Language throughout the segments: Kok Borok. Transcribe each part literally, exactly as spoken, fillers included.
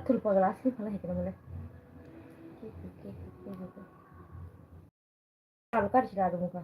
Thul pagla asli phala hai kena mole. Alu kari sila alu muka.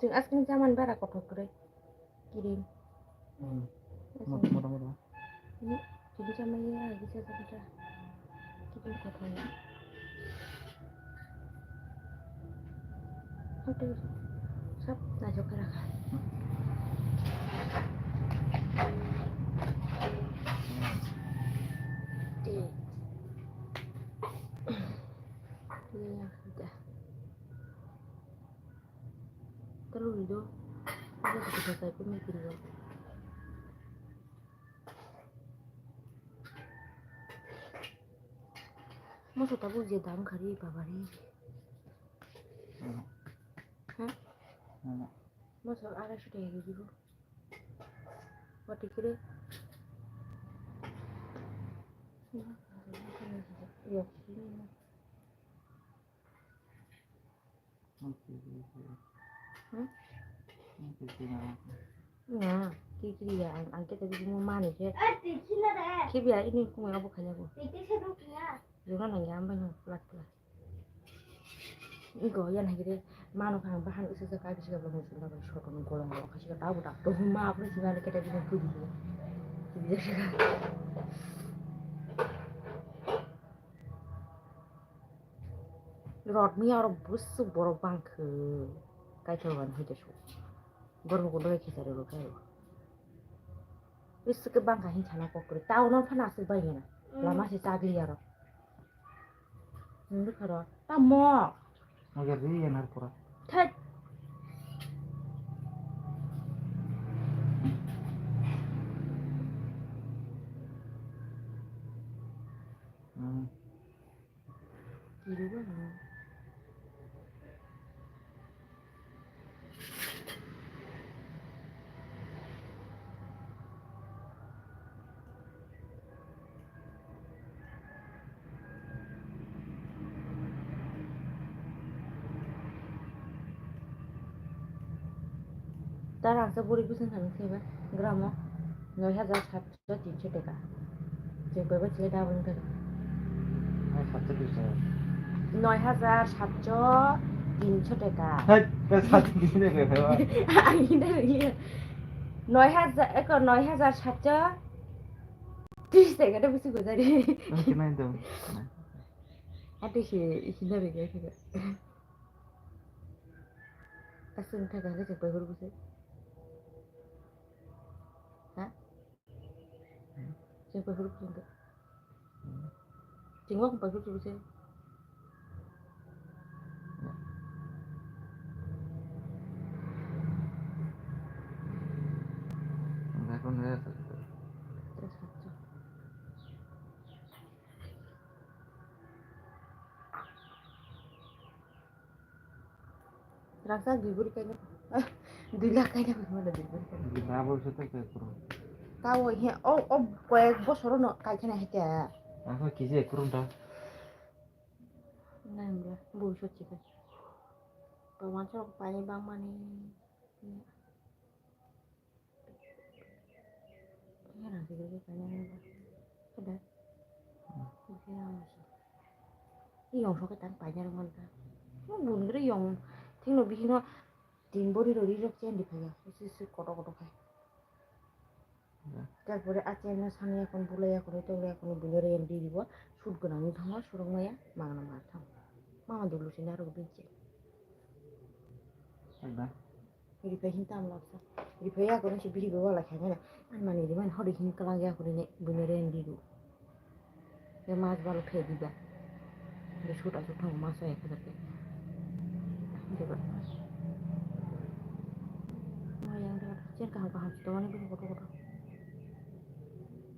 Chwng aswk chamani bara kothok kwrwi. Kirim. Hmm. Aswk. Mot-, mota mota. Hmm. Chwng chamani ya, bisa bisa. Kirim kothok. Oke. Sab, naijok khe rakha. Di. Iya, udah. Terus itu, ada satu kata itu mikir ya. Masa tabu je dam kari babari. Hah? Masa ada sudah ya gitu. Wati kiri. Iya. Hmm? Nga, kiri kiri ya, ang, ang kita bisa mau mana sih? Kiri ya, ini aku mau apa kaya aku? Jona nang ya, ambai nang pelat pelat. Iko, yan hai kiri, mano kang bahan usa sa kai bisa belum usa belum soto nang golong golong kasih kata aku tak tuh ma apa sih mana kita bisa pudi ya. Bisa sih. Rotni aro busuk borok bangkhe kaithok rwani hoite su. Borok bo doi khechari rw khe. Busuk khe bangkha hin sana kok kwrwi. Town o phano aswk bai gana. Mm. Lama se chagli aro. Nungkha ro. Tamo. Oke ri yenar pura. Thai. Hmm. Kiru ba. Tarangsa buri bising thani kheba gramo noi hajar sat. Tinsho teka. Chwng paiba chwla double wngkha. Noi hajar satso tinsho teka. Hai, ka satso tinsho teka phaiba. Ang hina rwliya. Noi hajar, eko noi hajar satso tris teka to bisi gojari. Ang khe nai dong. Ate se hina rwliya khe. Aswng thaka hwnkhe chwng paihor bwsai. Ha? Chwng paihor bwsai. Chwng wng paihor bwsai. Rangchak dui buri kaina, dui lakh kaina, mane dui buri kaina. Dui lakh buri se tak tak kurang. Tao he, o, o koyek bosor no kai khana hete. Ako kije kurang ta. Nang bro, bui sot chika. Pawan chok pai bang mani. Yarang se gurbe paina rwngba. Kada? Bisi rang se. I yong sok tang paina rwngmani ta. Mo bun gre yong. Thingno bihino tin bori rori rok chen di phaiya. Isi isi koto koto khai. Tarpore a chen no sani yakon bulai yakon tole yakon bini re yang di dibo. Sut gwnang ni thangma surung maya magna ma thang. Mama dulu sina rok din che. Ada. Ripai hin tam laksa. Ripai ya kore si biri gowa la khaina. An mani riman hori hin kala ya kore ne bune ren di du. Ya mas balo phe di ba. Be sut asuk thang mas ya kore ke. Di ba. Ma yang da chen kaham kaham si tomani bisi koto koto.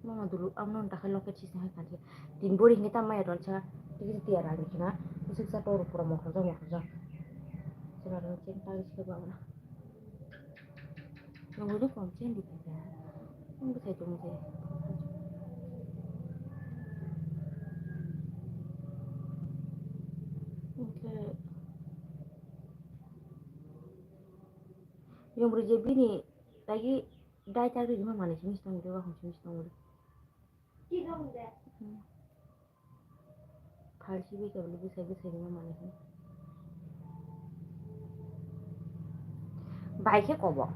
Mama dulu, amno dakhai loket sisna hai kanse. Tin bori hinge ta maya tonsa, tiki tiki ara ni kina. Usik sa toru pura mokhor jang, mokhor jang. Sira ro chen tang sika ba na. Nang udah pom chen di kaya. Nang bisa itu mungkin. Oke. Yang berjaya bini lagi dai tak di mana sini sedang udah, wah, sini sedang udah. Hmm. Phalsi bai khe bwsai bwsai rwma manwi hwn. Bai khe kobo.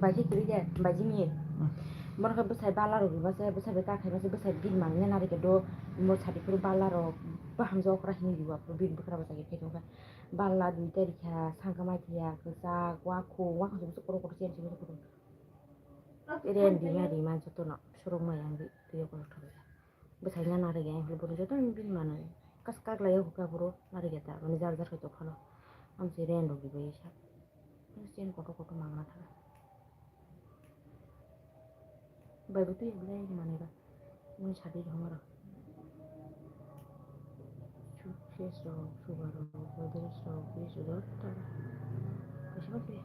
Bai khe kwrwi de, bai jini. Hmm. Bono khe bwsai bala rok rwma se, bwsai bai kakhai ma se, bwsai bini manwi nari khe do, mo sadi phuru bala rok, baham jokra hini rwma phuru bini bwkra bwsai khe khe tongkha. Bala dui tarikha, sangkha mai thaya, kwchak, wakhung, wakhung se bwsai kotor kotor chen se bwsai kotor. Ren di ma di ma jotono, sorok mai ang di, twi okol thok ya. Bwsai na narwk ya, ang hwnwi bono joto bini manwi. Kas kak lai ya hukha phuru narwk ya ta, mani jar jar khai tongphano. Amse ren rok di bai sa. Chen kotor kotor mangna tha. Bai bo twi ya belai manwi ba. Mui sadi jongaro. Suitcase rok, sugar rok, Godrej rok, fridge rok, joto. Kaisa ma khe.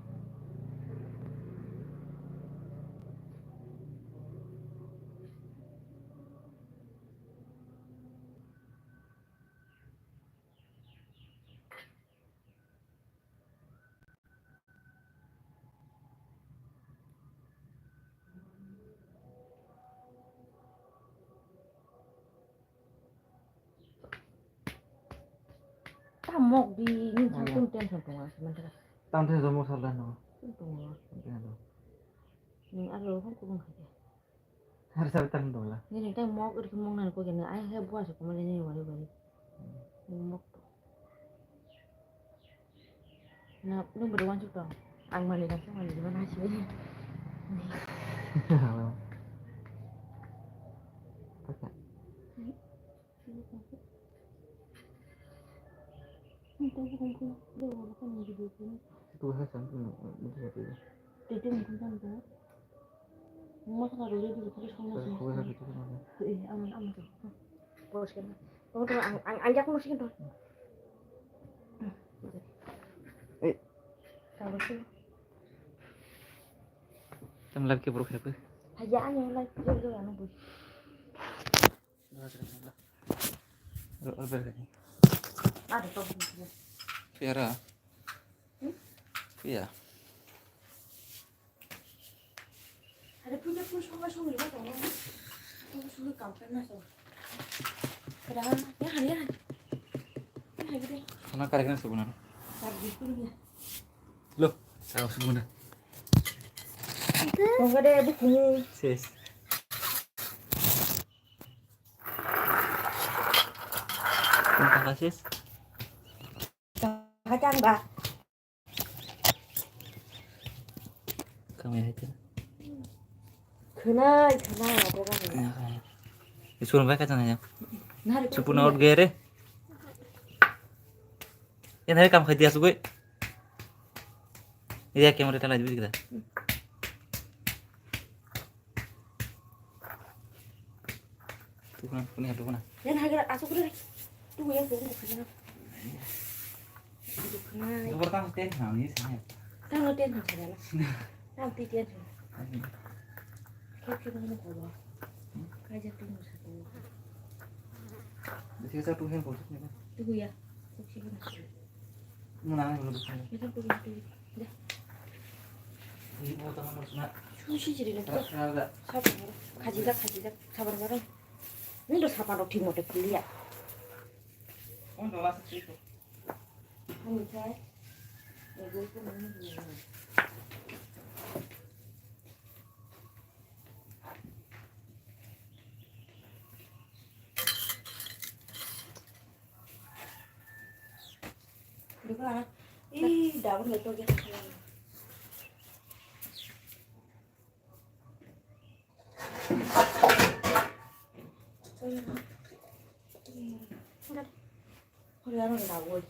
Ta mok di, nini thang Hmm. Tun tension tongo, se mantra. Tang tension mo sal dan no. Tun tongo. Tun tension. Ni aro hong kubung khaje. Har sar tang dong la. Nini tai mok ir mok nan ko gena ai he bua se kuma le nini wari wari. Hmm. Ni mok to. Na nung beri wan chuk tong. Ang mani dan sa mani di mana sih. Hello. Pakai. Itu bukan pun. Dia orang kan yang video pun. Itu bahasa itu. Itu apa itu? Itu mungkin kan tu. Masala dulu dulu tadi sama sih. Kau yang itu kan. Eh, aman aman tu. Bos kan. Tunggu tunggu ang ang ang aku masih kan. Eh. Kalau sih. Tam lagi buruk apa? Aja aja lagi buruk anu bu. Ada kau. Piara. Hmm? Iya. Ada punya pun sama sama lima tahun. Kamu suruh kampanye masuk. Padahal ya hari ya. Ya hari deh. Sana karek na sebenarnya. Tapi itu ya. Loh, tahu semua. Kok ada bukunya? Sis. Terima kasih. Kacang, Mbak. Kami aja. Kena, kena, apa kan? Ya, kan. Disuruh mereka sana ya. Nah, supuna out gere. Yan hari kam khai dia sugoi. Iya, camera tala dibidi kita. Tukuna, tukuna, tukuna. Yan hari asuk dulu. Tuh ya, tuh, tuh, tuh. Tukuna. Itu pertama ten kami sih. Tang ten kami lah. Tang ten. Kau kira mana kau? Kaja tuh satu. Bisa satu handphone sih. Tuh ya. Muna ang gulo dukha. Ito ko ito. Hindi mo tama mo suna. Sushi jiri lang. Rasa da. Sabar maro. Khaji jak, khaji jak. Sabar maro. Nung do sapan rok thik mote khuliya. Ang do lasa siko. Ang do chai. Ego ko mani. Ih, daun betul dia. Hori aro daun.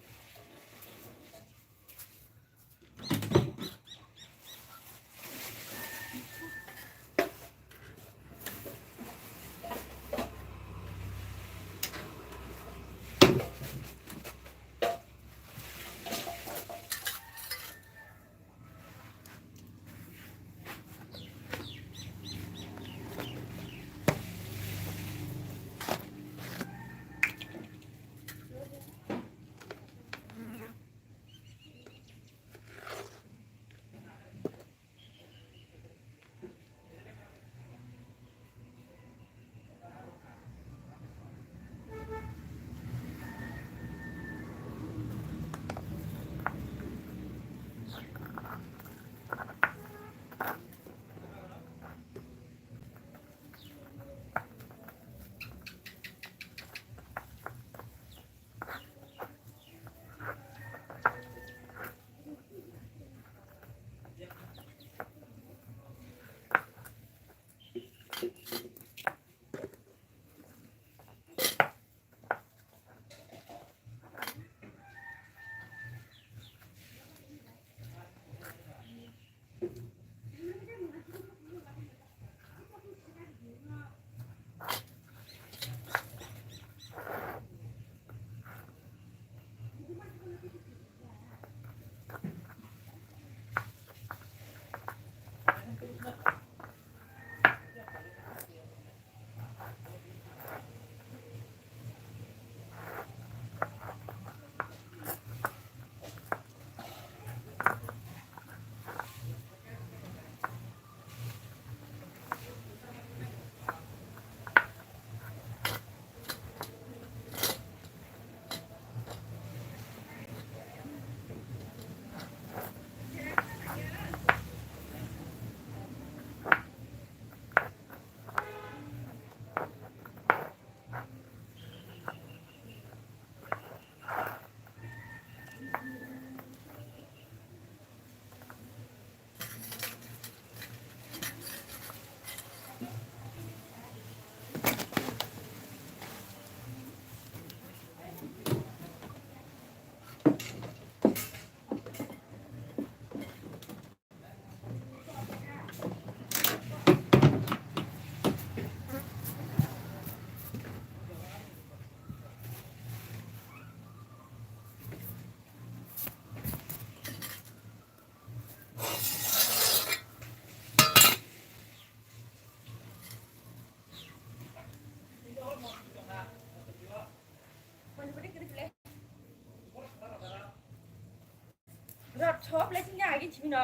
Rot chop le sini agi chimi no.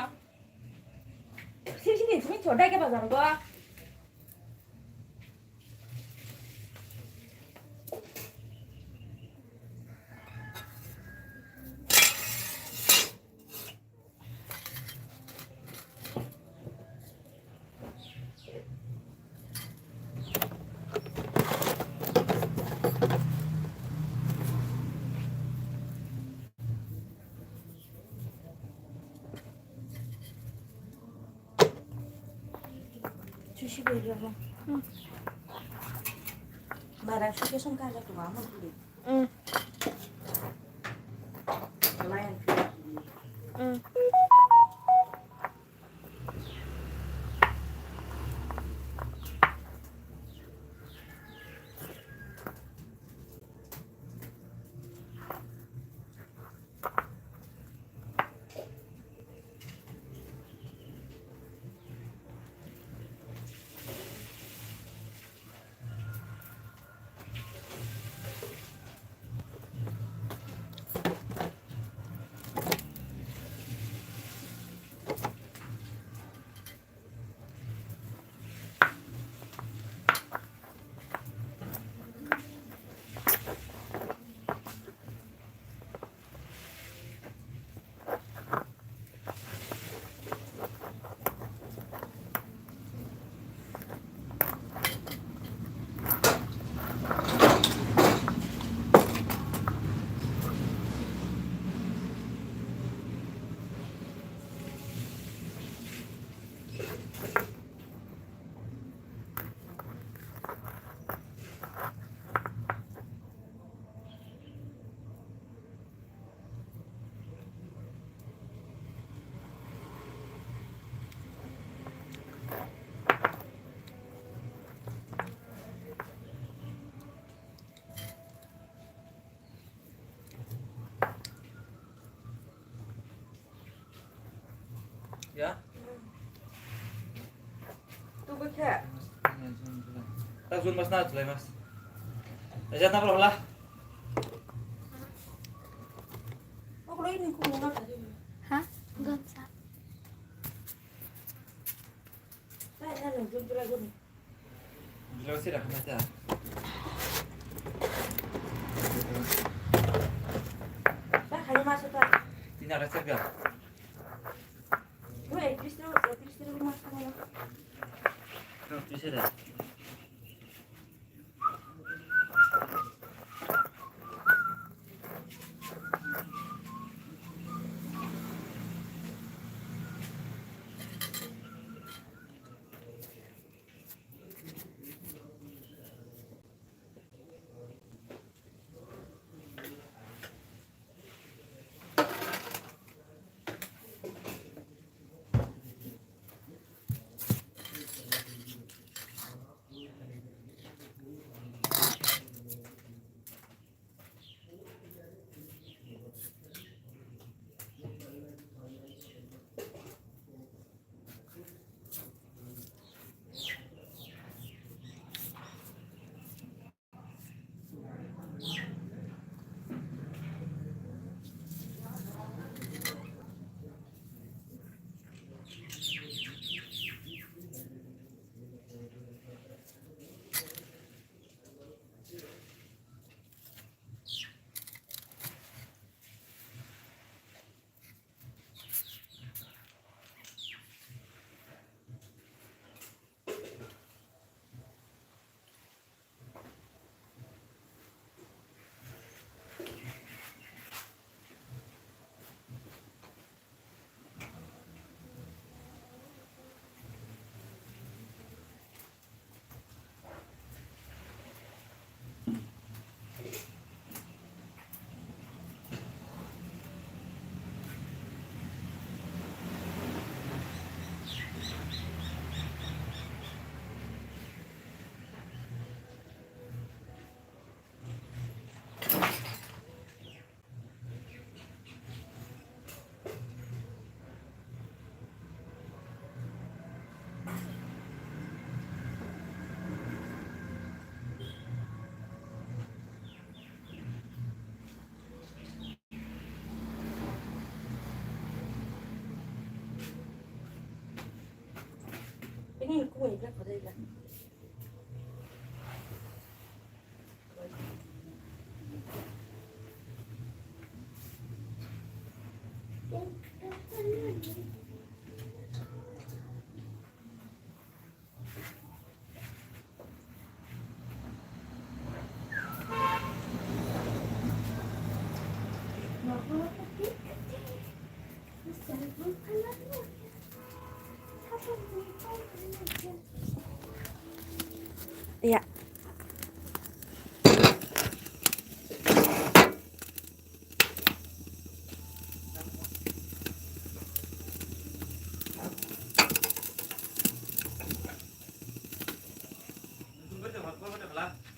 Sini sini chimi chodai ke bazar go. Chushi beri apa? Hmm. Barang suke songkar jatuh mama dulu. Hmm. Lumayan. Hmm. Ya? Tuku khe? Tak June mas na July mas. Aja na pala. Okolai ni kumu na tadi. Ha? Gamsa. Dai na nung June July guni. July sira khana ta. Ba khani mas ta. Tina ka chapya. Oi, Krishna, Krishna mas ta. No, Krishna. Ya.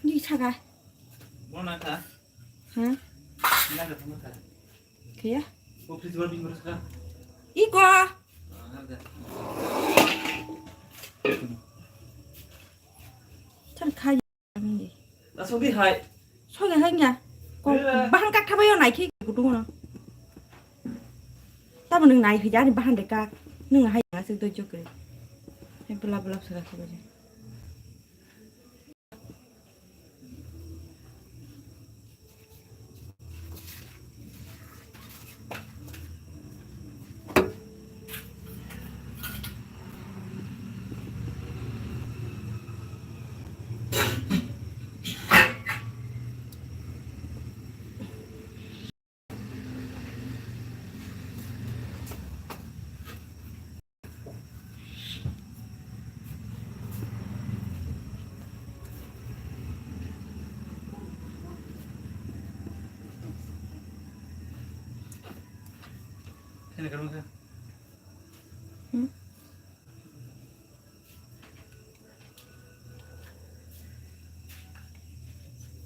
Ni saka. Bona kha. Ha? Ina kha thangma kha. Kaya? Office work ni murus kha. Iko. Ah, harda. Thar kha. Asok di hai. Soge hai nya. Ko bahan kak thabai yo nai khe kutung no. Tamo nung nai hija ni bahan de kak. Nung hai ya sik do jokre. Hai belap belap saka khe baje. Hmm?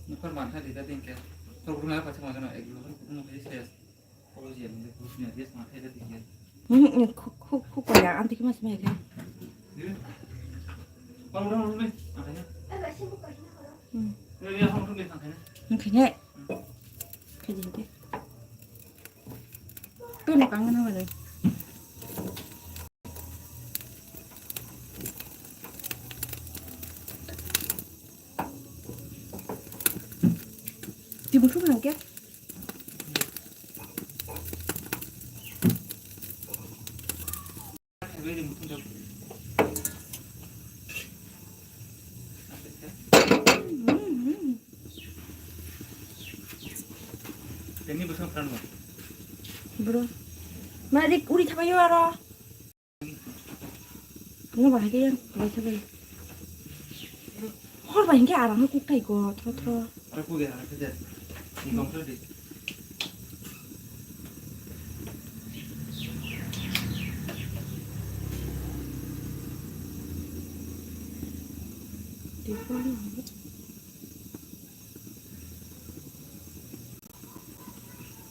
Nokar mantha di tadi ke. Kor kurung apa sih makan? Ek dua kali kurung apa sih? Kalau dia mungkin kurus ni dia mantha di tadi ke. Hmm, ini kuk kuk kuk ya, anti kemas mereka. Kalau kurung kurung ni, makanya. Hmm. Ini dia kurung ni makanya. Makanya. Kaji ke. Pwrwngno kangma nang nai. Twi buthum nang khe. Bro. Mari uri thabayo aro. Ano bahai khe yang bahai thabai. Hor bai hingke arang kuk tai ko thro thro. Ara kuk ya, ara kuk ya. Ni kong thro di.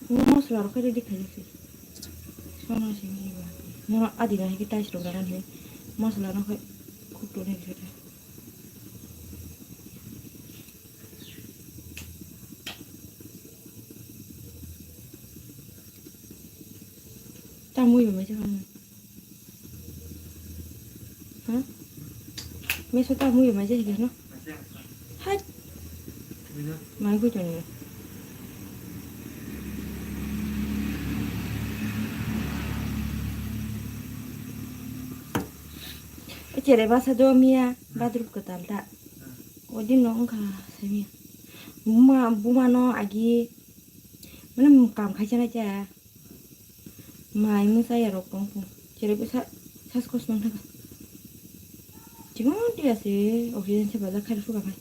Mo mosla rok khe ready khaijak se. Sono simi ba. Mo adi ba hike tais rok rana he. Mosla rok khe khuk toni khe. Tamui ba mai se khana. Ha? Meso ta mui mai jai gano. Hai. Mai gui tong. Chere basa do miya badrup kwtal ta. Odin no wngkha sami. Buma, buma no agi. Mane kam khaisa na cha. Mai mwchaya rok tong kho. Cherebo sa, sas kos nang thaka. Chimon tiya se oxygen se bajak khai phuka khai.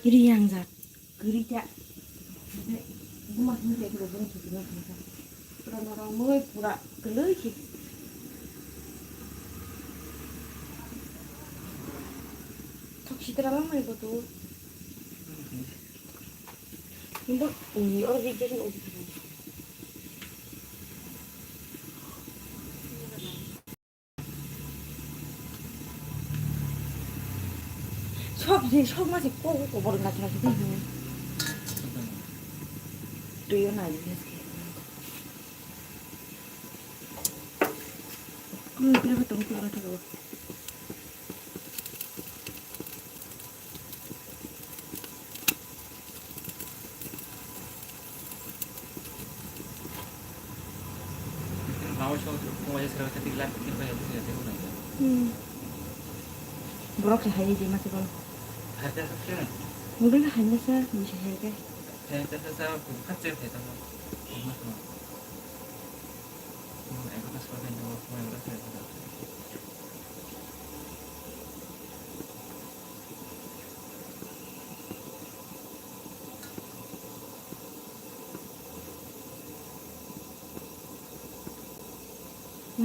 Iri yang jat. Kiri cha. Buma sini cha kiro buma sini cha. Pura norok moi pura keloi si. Thok sitra lang mai kotu. Nung bo, ui, oro ri, ri, ri, ri. Sok je, sok ma se ko, ko, ko, bor na, na, na. Tuyo na, yes. Hmm, kira ba tong kira ba tong. Hmm. Borok se hai di mati bang. Mungkin hai na sa, bisa hai ke.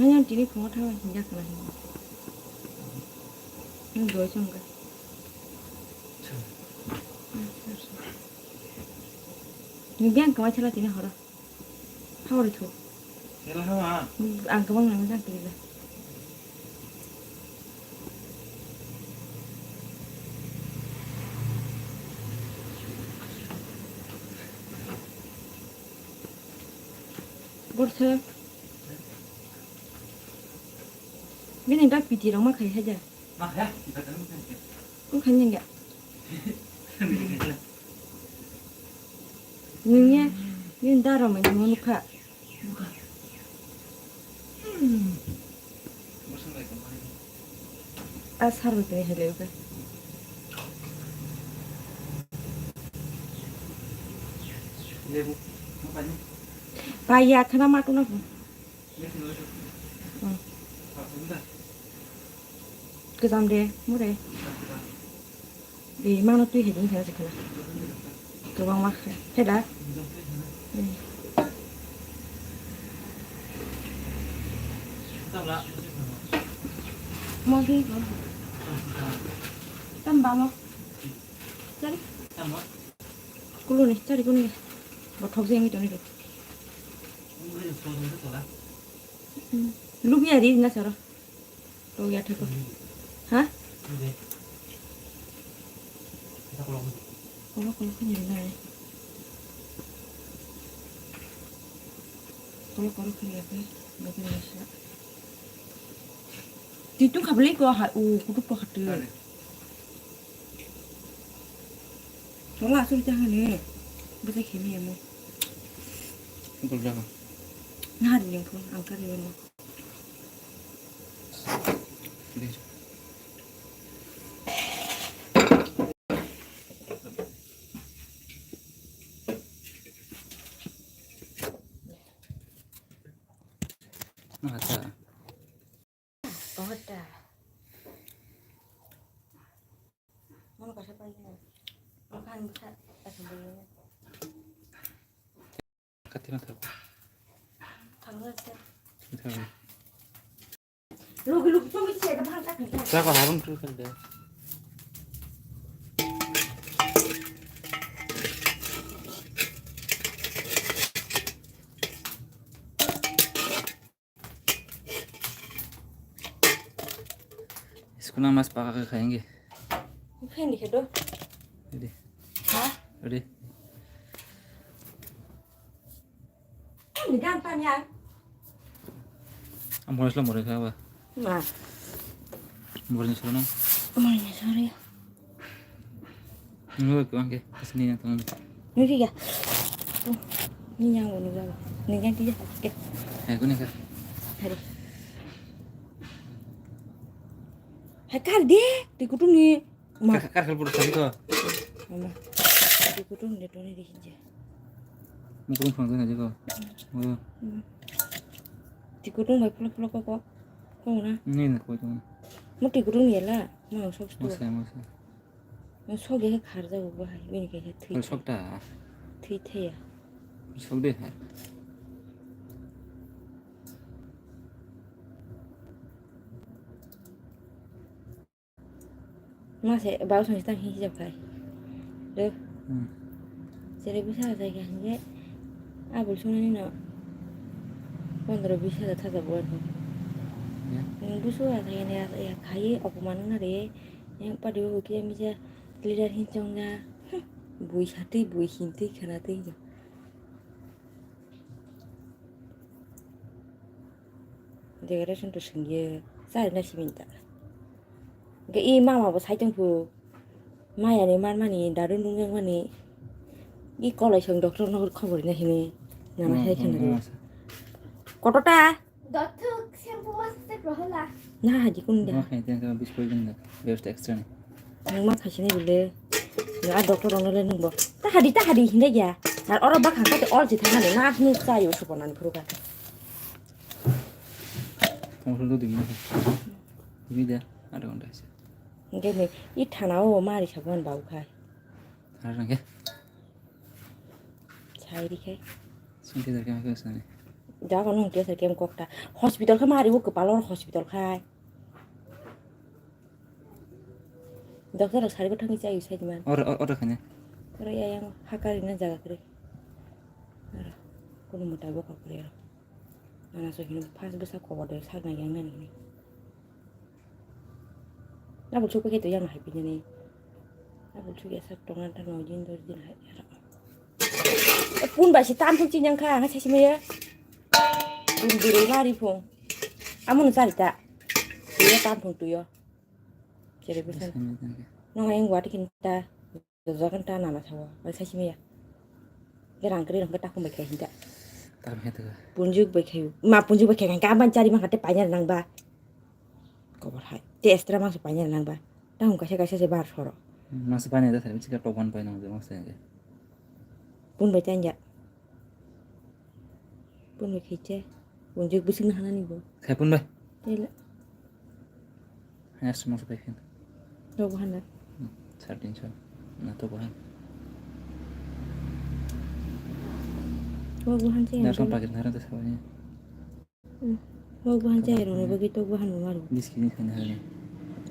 Nang yang tini phungo thangna hinjak na hinjak. Nang doi chongka. Ni biang kawai chala tini horo. Hawri thu. Hela hawa. Ang kabang nang jang kiri. Borsa. Bini bak piti rok ma khai haja. Ma kha? Wng kha nini. Nini, nini daro mai nini nukha. A sar bai tini helai kha. Pai ya khana ma kuna. Kejam de, mure. Be, mano twi hedi wngkha se khela. Kwbangma khe, khe da? Mo di ko. Tam ba mo. Chari. Kulo ni, chari kulo ni. Bo thok je ngi to ni. Lugi ari na saro. Tong ya theko. Ha? Kolo kolo khani nai. Kolo kolo khani ya pe. Bakal ya sa. Titu khabli ko ha u kutuk ko khatu. Tola asur ta hane. Bete khemi amo. Betul jaga. Nah, dia pun angkat dia. Acha. Mono kasa pai na. Mono kan bisa asam bai na. Kati na thak. Thang na se. Thang. Logi logi chong se da bhang ta kan. Sa ko harun tu kan de. Iskuna mas paka ke khaenge. Khaenge khe do. Ready. Ha? Ready. Ni gan pan ya. Am boys lo more kha ba. Ma. Boys ni soro no. Boys ni soro. Nunggu ko angke, asli yang tong. Nunggu ya. Ni yang nunggu. Ni yang tiga. Eh. Eh, kuni ka. Hari. Hai kal de, di kutung ni. Ma. Kar kal pura tadi ko. Mama. Di kutung de toni di hinja. Mukung phang tadi ko. Oh. Di kutung bai pula pula ko ko. Ko na. Ni na ko tong. Mo di kutung ya la. Ma sok sto. Masa masa. Sok ya kharjago bahai, bini kaisa thwi. Sok ta. Thwi thaya. Sok de hai. Mase bau song sitang hi hijab khai. Do. Hmm. Sere bisa sai khai je. Abul sunani no. Pondro bis hajar thaja buat. Ya. Busu sai ne ya khai okoman na re. Yang padi o kia mija leader hin chong ya. Bui sati bui hinti khana ti. Decoration to sengye, chari na simi ta. Ge i mama bo sai tong phu. Maya ni mar mani, daru nung yang mani. I kolai song doctor no khobor na hini. Nama Hmm, sai hmm, khana hmm, ri. Kotota? Dothuk shampoo wash te rohola. Na haji kun da. Oke, thank you. Bis poi din da. Best extra ni. Nang ma khaisi ni bile. Ya doctor no le nung bo. Ta hadi, ta hadi hinde ya. Ar oro ba khang ka te all ji thang na. Na ni sa yo supo nan phuru ka. Tong sung do dimi na. Dimi da. Ada konda se. Nge ne, i thana o mari sabuan bau khai. Thana nge. Sai ri khai. Sungke da kema kema sani. Da ko nung ke sa kem kok ta. Hospital kha mari o kepalo hospital khai. Doctor rok sari ko thangwi chai sai man. Ora, ora khanya. Ora ya yang hakari na jaga kre. Ora. Kono mota bo ka kre. Nana so hino pas besa ko bo de sak na yang nani. Double chuk pakai tu yang hai pinjani. Double chuk ya sak tongan ta no jin dor jin hai. Pun ba si tam phung chinyang kha, ang sesi maya. Pun biri mari phung. Amun sari ta. Tuyo tam phung tuyo. Chere bisan. No yang wati kinta. Jojokan ta nana thawa. Ang sesi maya. Gerang kri rang ta khum bai khai hinta. Tam he tu. Punjuk bai khai. Ma punjuk bai khai kan kaban chari ma kate panya nang ba. Kobor hai. Te extra mangsa panya nang ba. Ta hum kaisa kaisa se bar soro. Mangsa panya da thari chika toban pai nang je mangsa ya. Pun bai tanya. Pun bai khiche. Pun jik bising na hanani bo. Khai pun bai. Tela. Hanya semua sampai kan. To bo hana. Sardin so. Na to bo han. To bo han che. Na son pakir na ta sabani. Bo buhan chai rong, bo gito buhan bo maru. Biski ni khaina hai.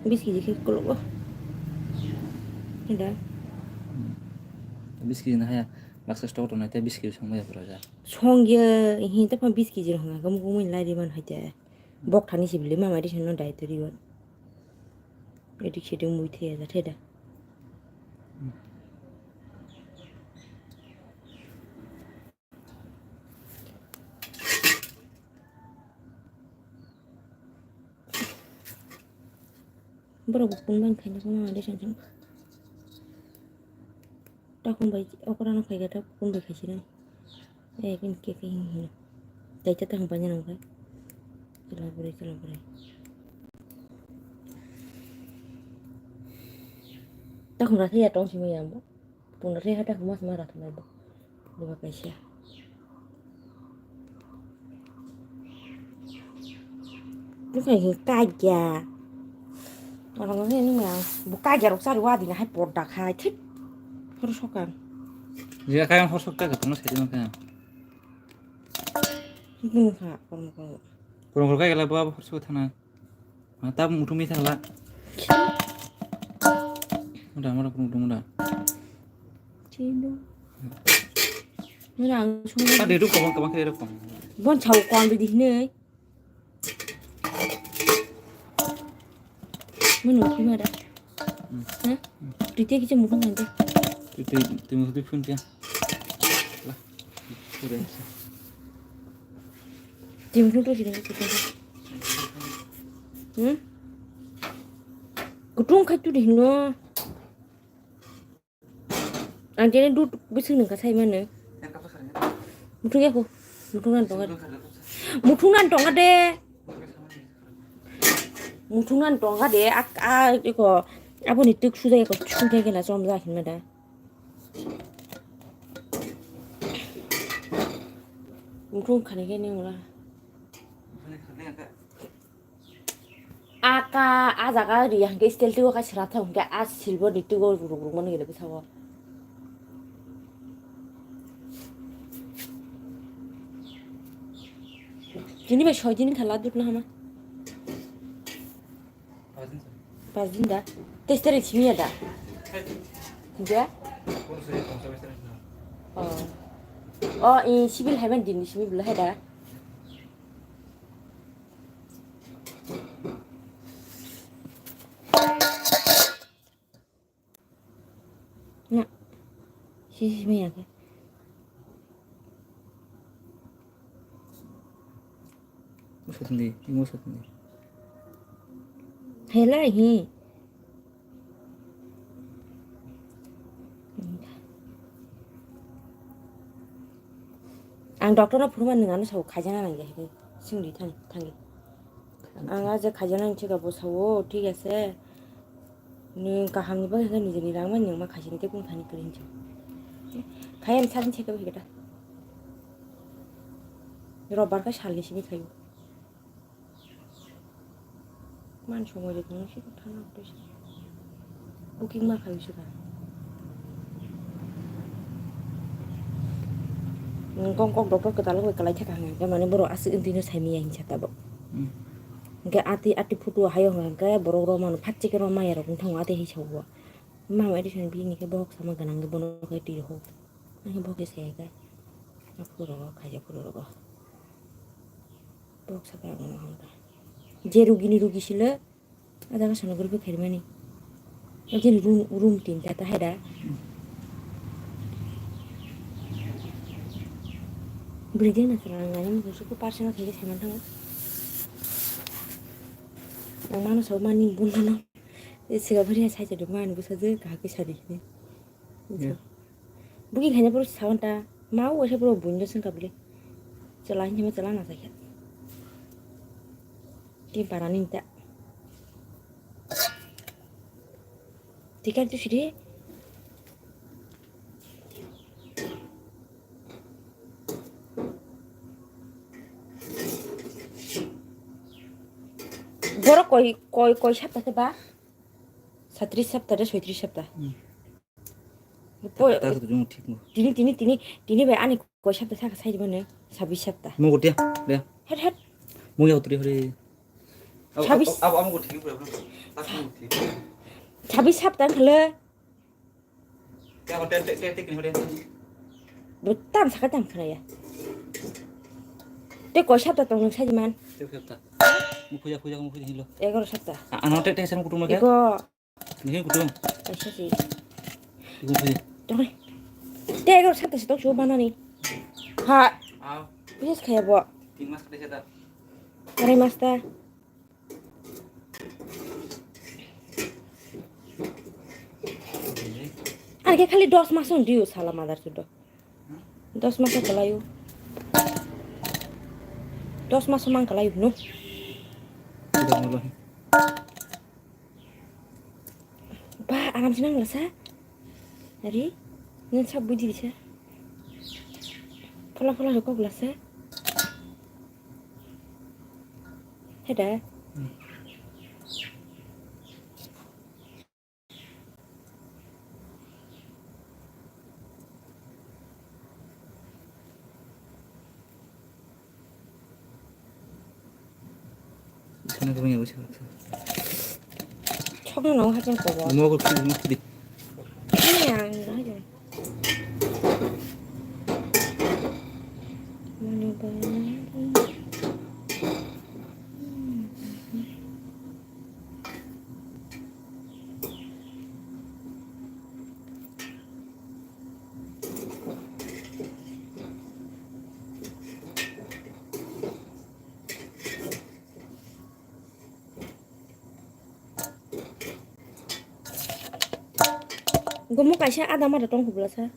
Biski je khe kologo. Ida. Biski na haya. Baksa stok to na te biski song ya bro ja. Song ye, hin ta pha biski je rong, gam gum lai ri man hai te. Bok thani si bile mama ri no dai to ri wan. Edi khede mui the ya da the da. Borok bo phone bai khaina phano ade song song. Takhum bai okra no khaika ta phone bai khaisina. Eh, kin ke ke hin hin. Dai ta takhum bai nang bai. Chela bore, chela bore. Takhum ra thaya tong simi yambo. Punda re hata huma sima ra thumai bo. Dua kaisa. Bukai hin kagya. Orang ni ni ma. Bu kagya rok sari wadi na hai porda khai thik. Hor sokan. Jika kaya hor sok kaya ketemu sari makan. Bukan kha, kono kono. Kurang kurang kaya lah bawa hor sok thana. Ma ta muthungwi thangla. Muda, muda, muda, muda. Chino. Mira, ang sung. Ta de ruk kong, kong, kong, kong. Bon chau kon bidi hinui. Munu thima da. Hmm. Ha? Tui te kiche muthung kan de. Tui, tui, tui muthung tui phun kya. Lah. Udah. Tim tu tu sini tu tu. Hmm? Kutung khai tu di no. Ang jene dut bising nang kasai mane. Muthung ya ko. Muthung nan tonga. Muthung nan tonga de. Muthung nan tonga de. Ak a iko. Abo ni tuk suda iko. Chung ke na som ja hin mada. Muthung khani ke ni mula. Aka a jaga ri hingke steel tigo ka sra thang hingke a silver ni tigo ruk ruk mani gele bwskango. Tini bai soi dini khala dukna hama. Pas din da. Tester simi ya da. Hingke? Oh. Oh, i civil heaven din simi bela hai da. Na. Sisi maya ke. Sotni, imo sotni. Helai hi. Ang doctor no phunukma nwng ano sao khaijana nang ya, singri thang, thangi. Ang aje khaijana nang chika bo sao, thik ase. Nwng kaham ni bagwi hwnkhe nijini rang bai nwng ma khaisani tei bung thani kwrwi hinwi. Khai ani salni cheka bai hwnkhe ta. Robar khe salni simi khaio. Man somoi de tong si thana tei si. Booking ma khaio si ka. Nwng kong kok doctor kwtal bai kwlai thaka hwnkhe mane borok aswk wngtwi no saimanya hinsa tabuk. Hmm. Hwnkhe ati, ati photo o hayo hwnkhe borok rw mano, phat chikhe rw maya rok wng thango ati hai sao. Mama edi soni bini khe bohok sama gwnang khe bono khe twi rw ho. Ang khe bohok khe saya khe. A photo rogo, khaija photo rogo. Bohok saka ang hwn kha. Je rugini rugi silo, a jaga sono group khe kharimani. Jeni room, room tinta ta haida. Breeding na sara ang ani mukhe suku personal khe khe saiman thango. Ang mano sao mani buntono. E siga bari hai sai chado mani busa je kahak khe sadi hini. Yeah. Booking khaina poro sawan ta, ma o waisa poro buino sengkha bole. Chwla hinwi ma chwla na sakha. Tin para ni ta. Tikan tu sidi. Borok koi, koi, koi sapta khe ba? Satris sapta de soitris sapta. Hmm. Po- Ta, ta, ta, jung thik mo. Tini, tini, tini, tini bai ani koi sapta saka sai mane, sabis sapta. Mo gotia, ya. Het, het. Mo ya utri hore. Sabis. Abo, abo, abo mo gotia, bro. Sabis sapta khale. Ya, hotel, te, te, te, kini hotel. Bo tam saka tam khana ya. Te koi sapta tong sai man. Te sapta. Mo puja, puja, mo puja hilo. Egaro sapta. Ano te, te, sam kutung lagi. Ego. Nihil kutung. Kaisa si. Kutung si. Tong. Te ego sakta si tong su banani. Ha. Aw. Bises khaya bo. Tin mas kata seta. Arai masta. Ar ke khali dos mas on diu sala madar sudo. Dos mas kalayu. Dos mas mang kalayu no. Udah mulai. Ba, aram sinang lasa. Ari, nang sab budi bisa. Phola phola rokok lasa. Heda. Hmm. Sana kami yang usah. Chokno nang hajan ko ba. Mau aku pilih mau pilih. Ini yang hajan. Mana ba? Gomo kaisa ada mada tong kubla sa.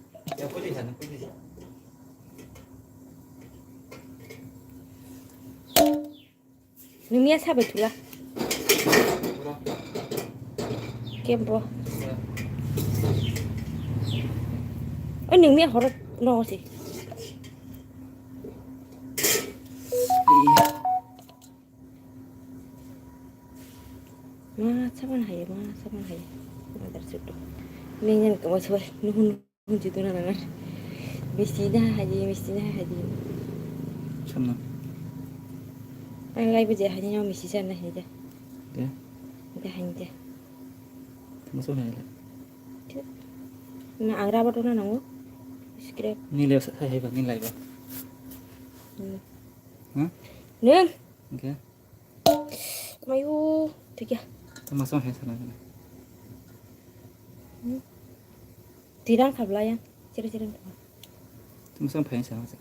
Nungya sabai thula. Kempo. Oi nungya horok no si. Ma saban hai, ma saban hai. Madar sudo. Nengyan kamo sabai nuhun. Hwnchi tuna nangar. Misti na haji, misti na haji. Samno. Ang lai buje haji no misti sana haji. De. De haji de. Tama so haji. Na ang raba tuna nango. Scrap. Ni le sa hai ba, ni lai ba. Hmm. Ha? Ne? Okay. Mayu, tiga. Tama so haji sana. Hmm. Tirang khabla ya, ciri ciri. Tungsang phai sa sa.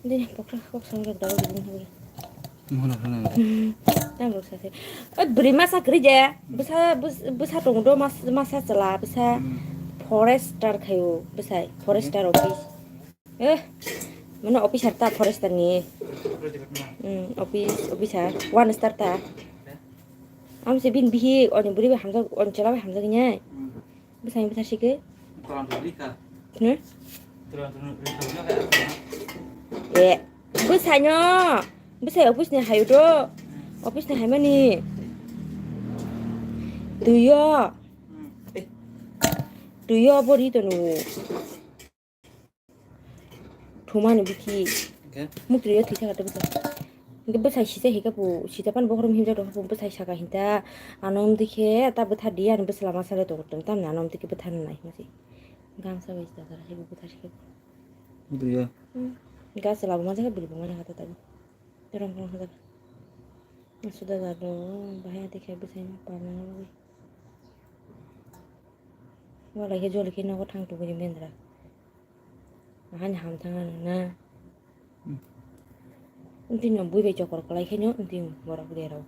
Ini pokra kok sang rok dawa gini hore. Mohon apa nang? Tang rok sa se. Oi, bwrwi masa kwrwi je. Bwsa, bwsa tongo do, mas-, masa chwla, bwsa. Hmm. Forester khayo, bwsai. Forester office. Eh, mano officer ta forester ni. Hmm, office, officer. One star ta. Am se bin bihi, oni bwrwi bai hamjak, oni chwla bai hamjak ni. Hmm. Bwsai bwthar sikhe. Koran to rikha. Hmm? Koran to rikha, rikha, rikha. Eh, bwsaino. Bwsai office ni hayo do. Office ni haimani. Tuyo. Hmm. Eh. Tuyo bori to nu. Thumani bikhi. Okay. Mukri yo thisa kata bwsa. Hingke bwsai sisa hingke bo sisa pan bokhorok himjak rok bo bwsai saka hinta. Ano wngdi khe ta bwtha di ani bwsla masa le tongo tong tamni ano wngdi khe bwtha nai hwnsi. Gamsa bai sita kara hebo bwtha sikhe. Bwrwi ya. Hmm. Gas labo masa khe bwrwi bo masa kata tabi. Terong terong kata. Suda jado bahai ati khe bwsai ma parna nangwi. Wala khe joli khe nogo thang tuguni mendra. Ahani ham thang na. Hmm. Wngtwi no bui bai chokor kwlai khe no wngtwi borok derok.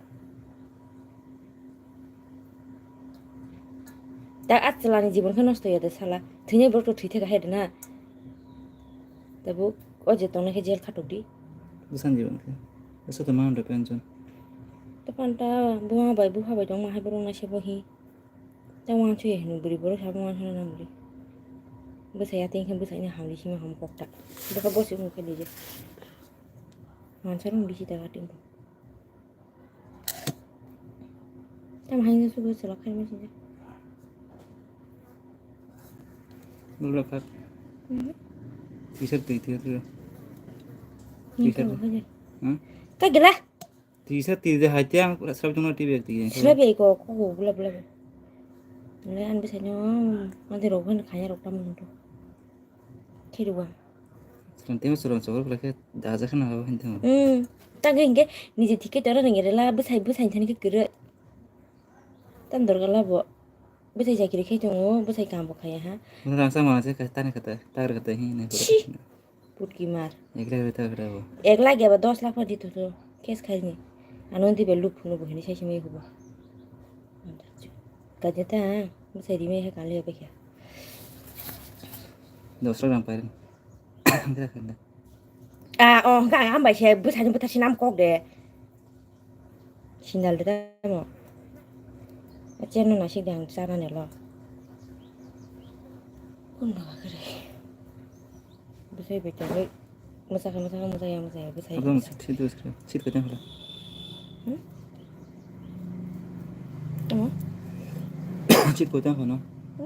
Ta a chwla ni jibon khe nosto ya de sala. Thwinai borok to thwi theka hai de na. Tabuk o je tongnai khe jel khatok di. Bwsani jibon khe. Asa to ma hwnda pension. Ta panta buma bai bupha bai tongma hai borok nai se bo hi. Ta wansuk ya hino bwrwi borok sabo wansuk na bwrwi. Bwsai ya tengkhe bwsai ni hamli sima ham kokta. Bwkha bosi wng khe lije. Mansa rong bisi ta gating. Tam hai sugo selak khai masi. Lula kak. Mhm. T-shirt twi twi twi. Ni T-shirt. Kang khaja. Hmm? Ka gela. Tisa tisa hai tiang srap jongno T V ek tigi. Srap ya iko ko ko bula bula. Le an bisa nyo mande rok han khaya rok tam nung to. Khiru wa. Srang temo srang sokor bula khe daja khana habo hin temo. Hmm. Tang hingke nije thike toro ning rela bwsai bwsai thani khe kere. Tam dorga labo. Bwsai jakiri khai tongo, bwsai kambo khaya ha. Muna rangsa mana se tani kata, tar kata hi ne. Shi. Putki mar. Ek lakh rita kata bo. Ek lakh ya ba dos lakh pha di to to. Cash khai ni. Ano di be lup phunu bo hini sai simai hubo. Kaje ta, bwsai ri me ha kali ya ba kya. Dos lakh rang pairen. Kira kanda. Ah, oh, ga am bai se bwsai ni bwthar sinam kok de. Sindal de tamo. Achen no nasik dang chana ne lo. Kun no kare. Bwsai bai tongwi. Mwsakha, mwsakha, mwsaya, mwsaya, bwsai. Abang sit, sit, sit, sit kotang khala. Hmm? Tamo? Sit kotang khala.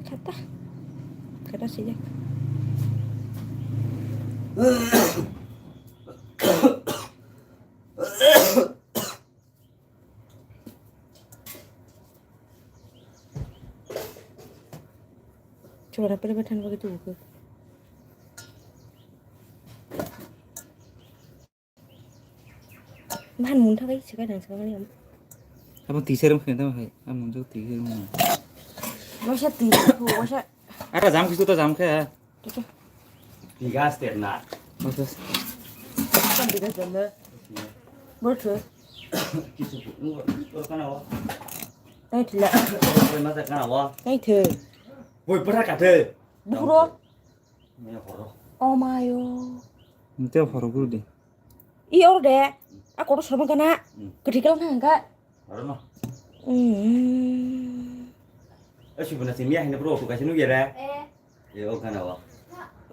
Khata. Khata sijak. Chwla pere pere than bagwi tubu khe. Ban mun thabai sikai dang sikai am. Abo twi serum khe tamo hai. Am mun jok twi serum. Wasa twi ko wasa. Ara jam khisu ta jam khe. Bigas terna. Maksud? Kan bigas terna. Bor thwe. Kisu. Tor kana wa. Tang thila. Tor masa kana wa. Tang thwe. Boi pura ka thwe. Bukhro. Ne horo. Oh mayo. Nte horo guru de. I or de. A koto sorma kana. Hmm. Critical na ka. Aro no. Hmm. Eh, sibuna simi ahina bro, tu kasi nu yere. Eh. Eh, oh, kana wa.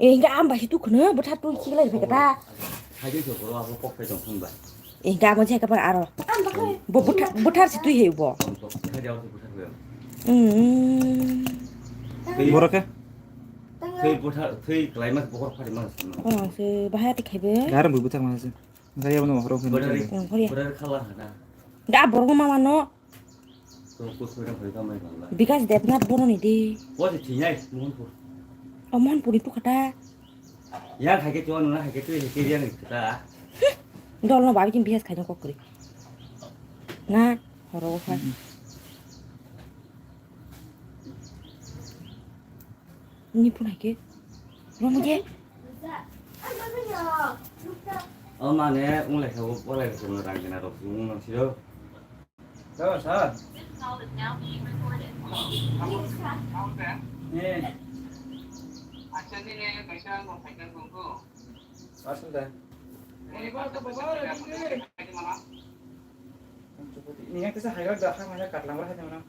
Eh, hingga am bai si tu khna, bwthar tu si lai phai kata. Hai jeng so bro, abo kok phai tong phun ba. Eh, hingga amo jai ka par aro. Bo bwthar, bwthar si tu he bo. Hai jeng so bwthar ba. Hmm. Borok khe? Thwi bwthar, thwi klai mas bokhor phari mas. Oh, se bahaya ti khaibe. Garam bwthar mas. Gari abono horo hino. Bwthar, hmm, hori. Bwthar khala hana. Da borok mama no. Bikas Debnath boroni di. Bo se thinai, Mohanpur. O Mohanpur ni pukhata. Yang hai ke chuan na hai ke tui hai ke yang kata. Dol no babi tin bias khaina kokri. Na, horo ko phai. Hmm. Ni phun hai ke. Romo je. O mane, wng lai kha, bo lai kha, rang gana rok, wng nang siro. Sir, sir. Eh. Asal da. Ni yang kisa hairak da, kha mane katlang bar hai mana.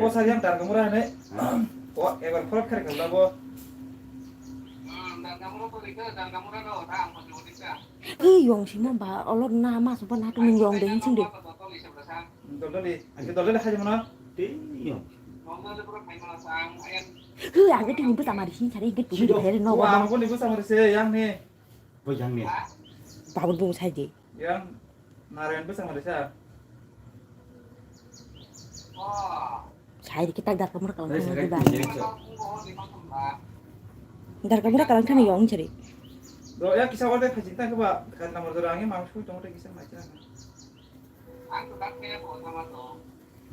O sari yang Dargamura hane. O ebar phorok kharikha labo. Hei, yong simo ba, olor na ma supa na tumung yong de, hinsing de. Doldoli, angke doldoli hai mana? Hei, angke tini bwsa mari sing sari, angke tumi de phere no. Wa, angke ni bwsa mari se, yang ni. Bo yang ni. Babun bung sai de. Yang Narayan bwsa mari sa. Sai de kitak Dargamura kalang thang diba. Dargamura kalang thang yong sari. Do ya kisa orde khajin ta ba, kan namar do rangi mangsu tong te kisa mai sa.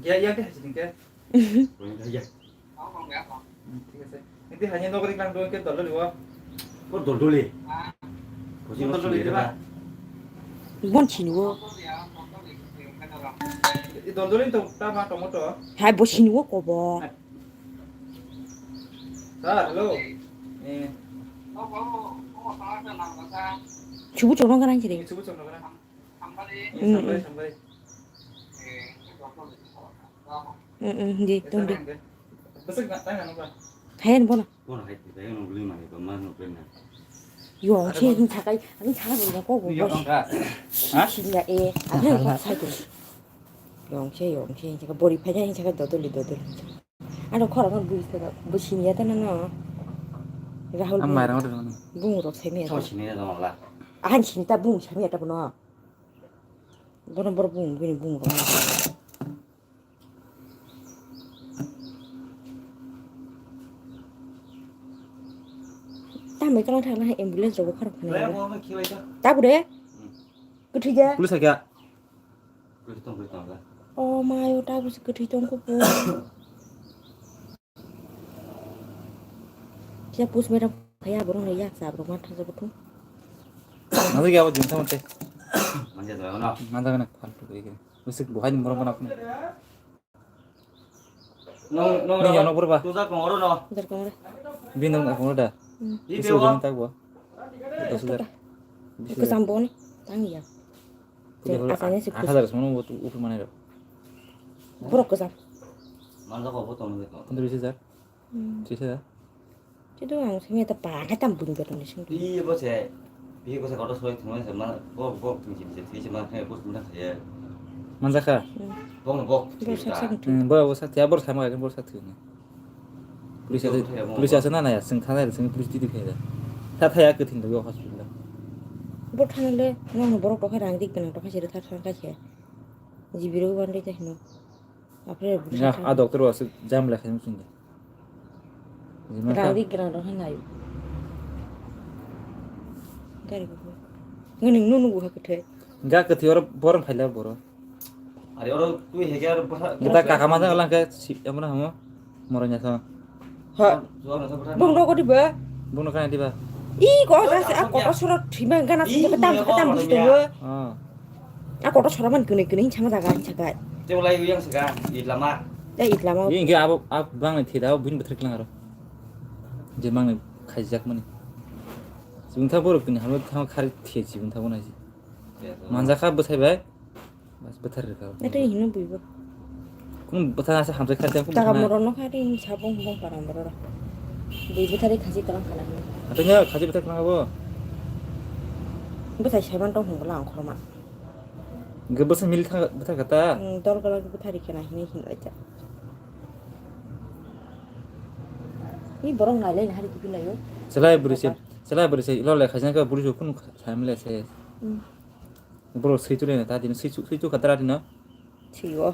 Ya, ya, ke hajin ke. Bo yang ya. Hmm, thik ase. Enti hanya nokri kang doi ke doldoli wa. Ko doldoli. Ko doldoli ba. Bon sini wo. I doldoli to ta ma tomato. Hai bo sini wo ko bo. Sir, hello. Eh. Chubu chorong kana chiri. Chubu chorong kana. Hmm, hmm. Hmm, hmm, di, tong di. Hayan bono. Bono hai ti, hai no buli mani, ba ma no buli na. Yo, si hin sakai, ani sakai bono ko bono. Yo, tong ka. Ha? Sini ya, eh, ani ko sai ko. Yo, si, yo, si, si ka bori pa ya, si ka dodoli, dodoli. Ano khorang no bui sini ya ta no. Rahul. Am mai rang. Bung rok sai me. Chong sini ya dong la. Ahan sini ta bung sai me ta bono. Bono bor bung bini bung rok. Tamai kala thang na ambulance rok khorang phani. Lai mo me khiwai ta. Ta bure. Kuthija. Police kya? Kwthwi tong, kwthwi tong, da. O mai, o ta bwswk kwthwi tong kho bo. Kisa post mortem phaiya, borok no yak sa, borok ma thangsa bo thung. Nang ya bo jumsa mate. Manja da no. Manja na faltu koi koi. Bwswk bo hai ni borok ma na. No, no, ni no, yang no pura ba? Tuja kong oro no. Jar kong oro. Bini no kong oro da. Hmm. Bisi bo. Dos hajar. Bisi. Kesam bo ni. Tang ya. Pura. Asanya sih. Aat hajar semua buat ukur mana do? Borok kesam. Manja ko bo tong de ko. Pondro bis hajar. Hmm. Tris hajar. Itu ang sini ada pakai tambun betul ni sini. Iya bos ya. Iya bos ya kalau soal cuma sama bok bok ni sini sini sama kayak bos mudah saya. Manjaka. Hmm. Bok bok. Bos sak sak. Hmm, bos bos sak ya bos sama kan bos sak tu ni. Police asa, police asa na na ya, sing thana sing police titi kaya. Tha tha ya ke thin do hospital. Bos thana le, no no borok tokha rang dik kana tokha sere tha tha ka se. Jibiro ban de ta hino. Apre. Ya, a doctor was jam la khaim sing. Rang ri grang rang hai nayo. Gari ko. Ngani nunu buha kuthe. Ga kati oro borom phaila boro. Ari oro twi hege aro bwsa. Kita kaka ma jang lang ke si amra hamo. Moro nya sa. Ha. Bung do ko diba? Bung do kana diba? I ko ta se a ko soro thima gana se tam tam busto. Ah. A kotor sora man kwnwi kwnwi sama jaga ni sakai. Te ulai uyang saka, itlama. Ya itlama. Ye inge abo, ab bang ni thida, bin betrik lang aro. Je mang ni khaijak mani. Sibung tha borok kini hamo thang khari thiye sibung tha bonai si. Manjak kha bwsai bai. Bas bwthar rwkha. Nete hino buibo. Kunu bwthar asa hamjak kha tang kunu. Taka moro no kha ri sabong bong para moro. Bui bwthar khaji tang khala. Atanya khaji bwthar khala bo. Bwthar saiman tong hongla ang khorma. Ge bwsa mil thang bwthar kata. Hmm, dol kala bwthar kena hini hin aja. Ni borok nai lai hari kipi layo. Selai buri se, selai buri se, ilo le khaijang ka buri se kunu sai mile se. Hmm. Borok sui tu le na ta din sui tu, sui tu katra din na. Siyo.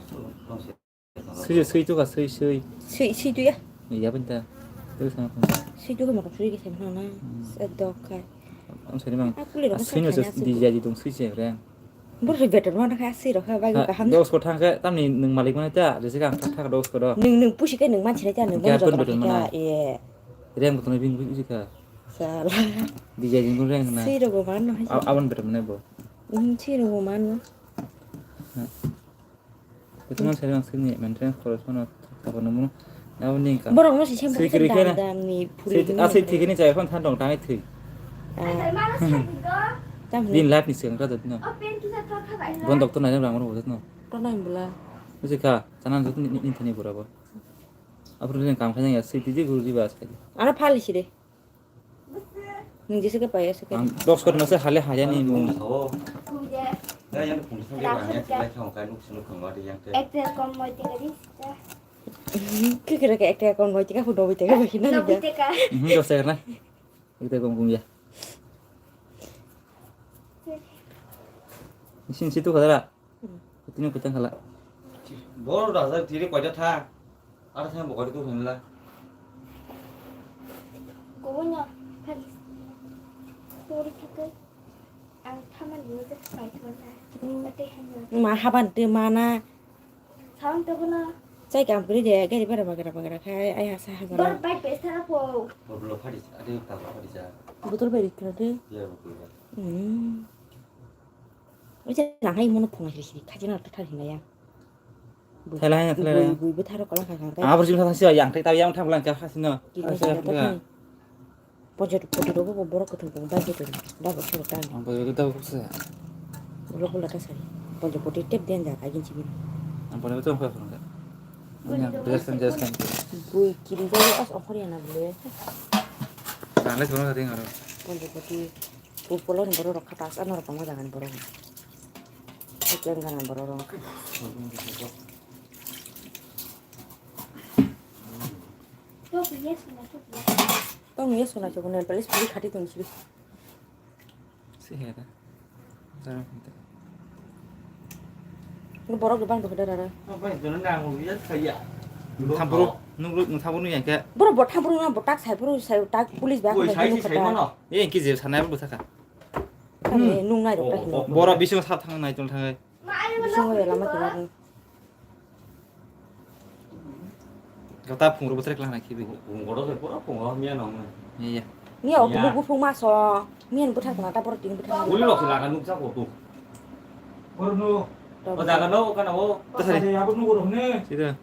Sui, sui tu ka, sui, sui. Sui, sui tu ya. Ya benda. Tu sama tu. Sui tu ka motor sui ke sama na. Hmm. Sedok kai. Am sari mang. Aku le rasa sui no se di jadi dong sui se re. Bor se better mana ka sui ro ka bagi kaham. Dos ko thang ka tamni nung malik mana ta, jese ka thak thak dos ko do. Nung, nung pusi kai nung manchre ta nung. Ya bon better mana. Iya. Reng kotorno bini bini kha. Sala. Dijai jin reng na. Siro bo mano hai. Abon betam ne bo. Hmm, siro bo mano. Itu mah saya langsung nih maintenance kalau sono apa namanya? Apa nih kak? Borok no sisem sih kiri kena. Dam ni puri. Asik tiga ini saya kan thandong tangai thui. Din life ni sih kan kata no. Bon doktor nanya orang orang no. Kau nanya bela. Itu sih kak, tanah itu ni ni ni pura apa? Apa tuh yang kamu kayaknya sih tiji guru jiwa sekali. Ano pali sih deh. Nwng jesa khe pai aswk khe. Ang dos kori nase hale haya ni mung. Ekta kom moi teka di. Khe khe rake ekta kom moi teka phu dobi teka bai khina. Dobi teka. Mhm, dos kori na. Ekta kom kum ya. Isin situ khadara. Tini kutang khala. Bor da sa tiri koi da tha. Ara thang bo koi tu himla. Kobono phari. Tori thake. Ang thaman ni je phai thona. Ate hanya. Ma haban te mana. Saung te bono. Chai kam kri de gari bara bagra bagra khai ai hasa hasa. Bor bai pes thara po. Bor lo phari ade ta phari ja. Botol bai rikra de. Ya botol bai. Hmm. Oja nang hai mono phunga siri siri khajina ta thar hinaya. Thelai, thelai. Bui bui bui tharo kola kha kha. Abor jim thang siya yang thai ta yang thang lang kha sino. Kiri kha kha. Pojo poti rogo bo borok kotho bo bai kotho ba bo soro ta. Ang pojo kotho ko se. Rogo la ta sari. Pojo poti tep den ja ka gin chibi. Ang pojo kotho ko se. Yang biasa biasa. Bui kiri ja as okhor ya na bule. Nang le sono ring aro. Pojo poti. Upolo ni borok rok khatas ano rok tongma jagan borok. Keklem gana borok rok. Tong ya sona chok nail polish puri khati tong siri. Si hera. Dara hinte. Borok rok bang dokhe dara. Thampuru nung nung thampuru nung yang ke. Borok bo thampuru nung bo tak sai puru sai tak police ba. Oi sai sai mano. Ye ki je sanai bo thaka. Kami nung nai rok ta hino. Bora bising sa thang nai tong thangai. Bising ya lama kena. Kata phung rok botre klang nai khibi. Phung bodo se pura phung miya nong. Iya. Miya ok lugu phung maso. Miya ni bwthar kona ta boro tini bwthar. Uli rok se laga nuk sa ko tu. Boro nu. O jaga no kana o. Tasari. Abo nu boro ne. Sida.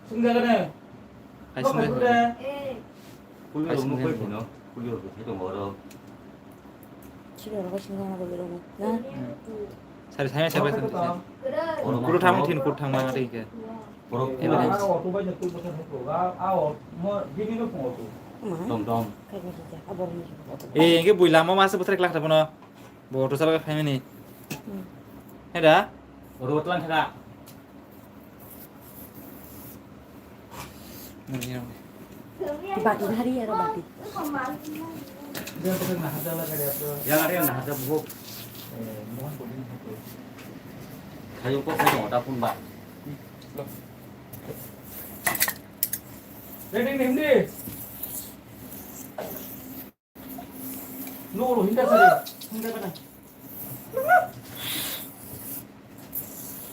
Sung jaga ne. Hai sung jaga. Kuli rok nukbai phino, kuli rok bwthai tongo oro. Chini rok sung jaga rok rok na. Sari sari sari sari. Oro kuru thang thin kuru thang ma ri ke. Oro kuru. Oro auto bai jatu bwthai thang ko. A a o mo bini no phungo tu. Dom dom. Kai ni ja abor ni. Eh, engke bui lama ma se bwthai klak ta bono. Bo auto chalok phaimani. Hmm. Heda? Oro tlang thaka. Bati hari aro bati. Yang ada yang ada buhuk. Kayu kok kayu ada pun, Pak. Ready, ready. No, no, hinda sari. Hinda kana.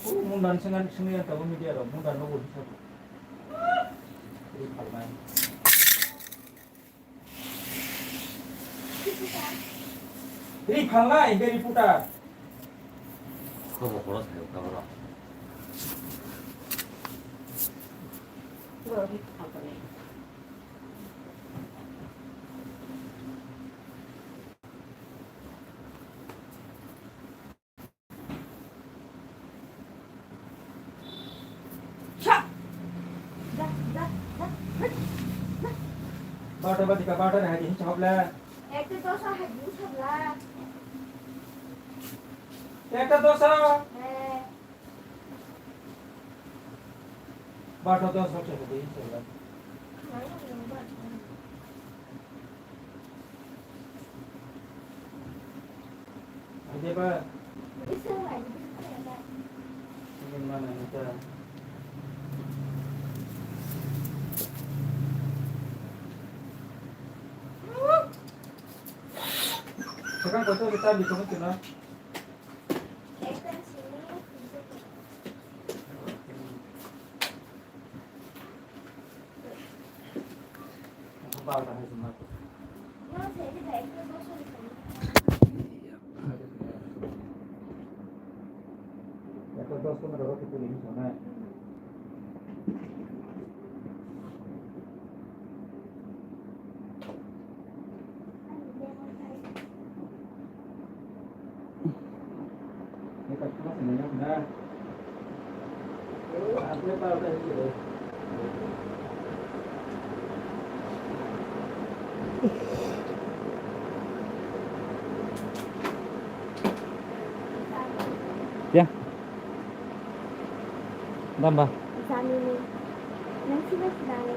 Oh, mundan sengan sini yang tahu media lo, mundan no boleh satu. Ini palmai. Ini palmai, ini putar. Kau mau kolos ayo, kau mau. Barta bati ka barta na hadi hinsa hobla. Ekta dosa hadi hinsa hobla. Ekta dosa. He. Barta dosa hobla. Aja ba. Ini mana kita? Sekarang kau tahu kita ambil kamu kena. Ya. Damba. Jamini. Nang sini sini.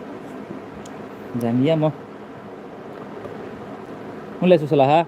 Jamiya mo. Mulai susah lah ha.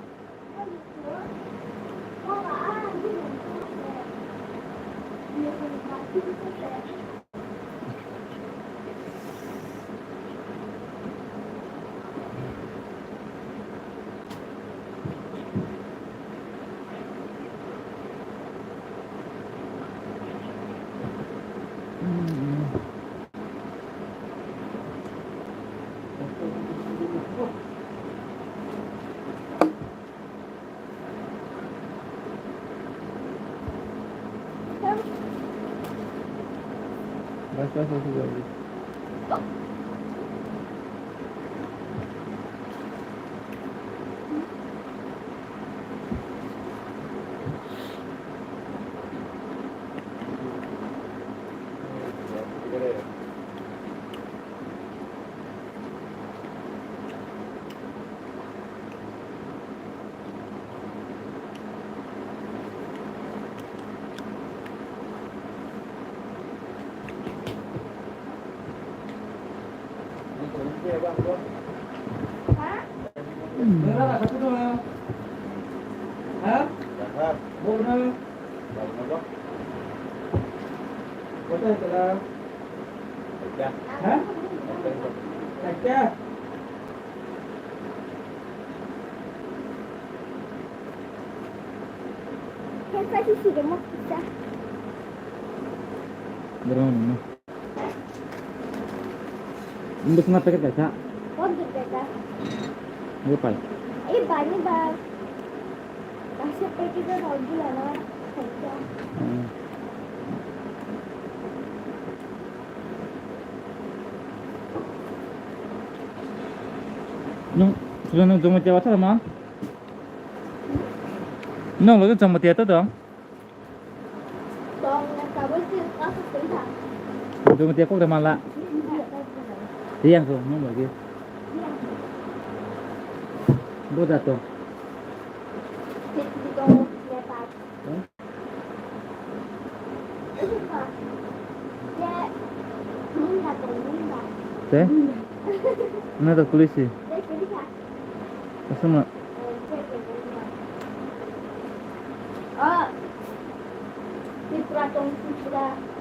Berapa mana? Ini semua paket kaca. Paket kaca. Ini pai. Ini pai, ini pai. Kaisa packet o rw di lana. Hmm. Nung, sudah nung jomai tiap asal ma? Nung lagi jomai tiap tu dong? Dong, nak kabel sih, kasus tengah. Jomai tiap kok dah malah. Iya. Tiang tu, nung lagi. Iya. Boda tu. Di, di dong, lepas. Hmm? Te? Na da kulisi. Asuma. Ah. Tripura tong Tripura.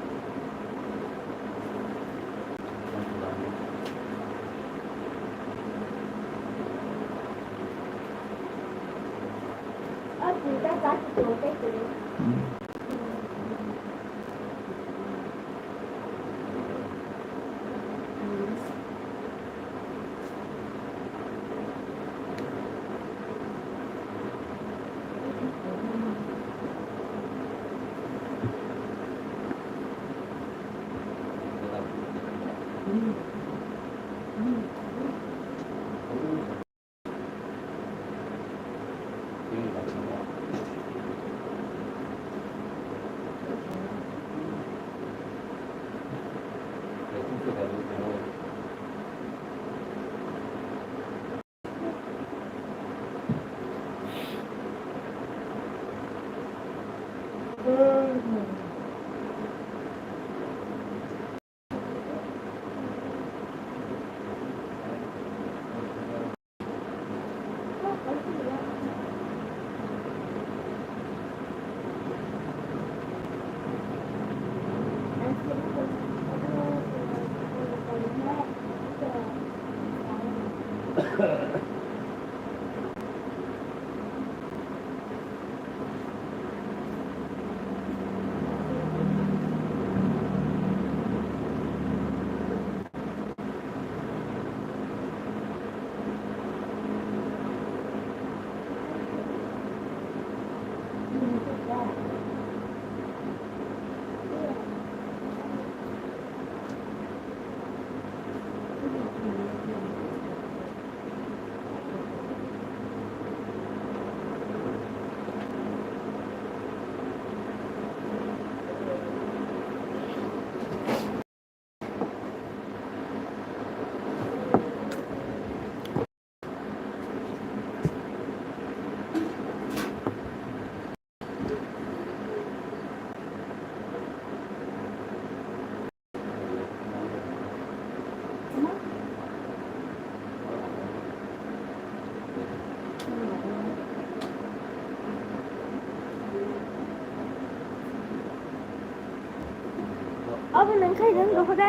Obo nang khai nang doho de.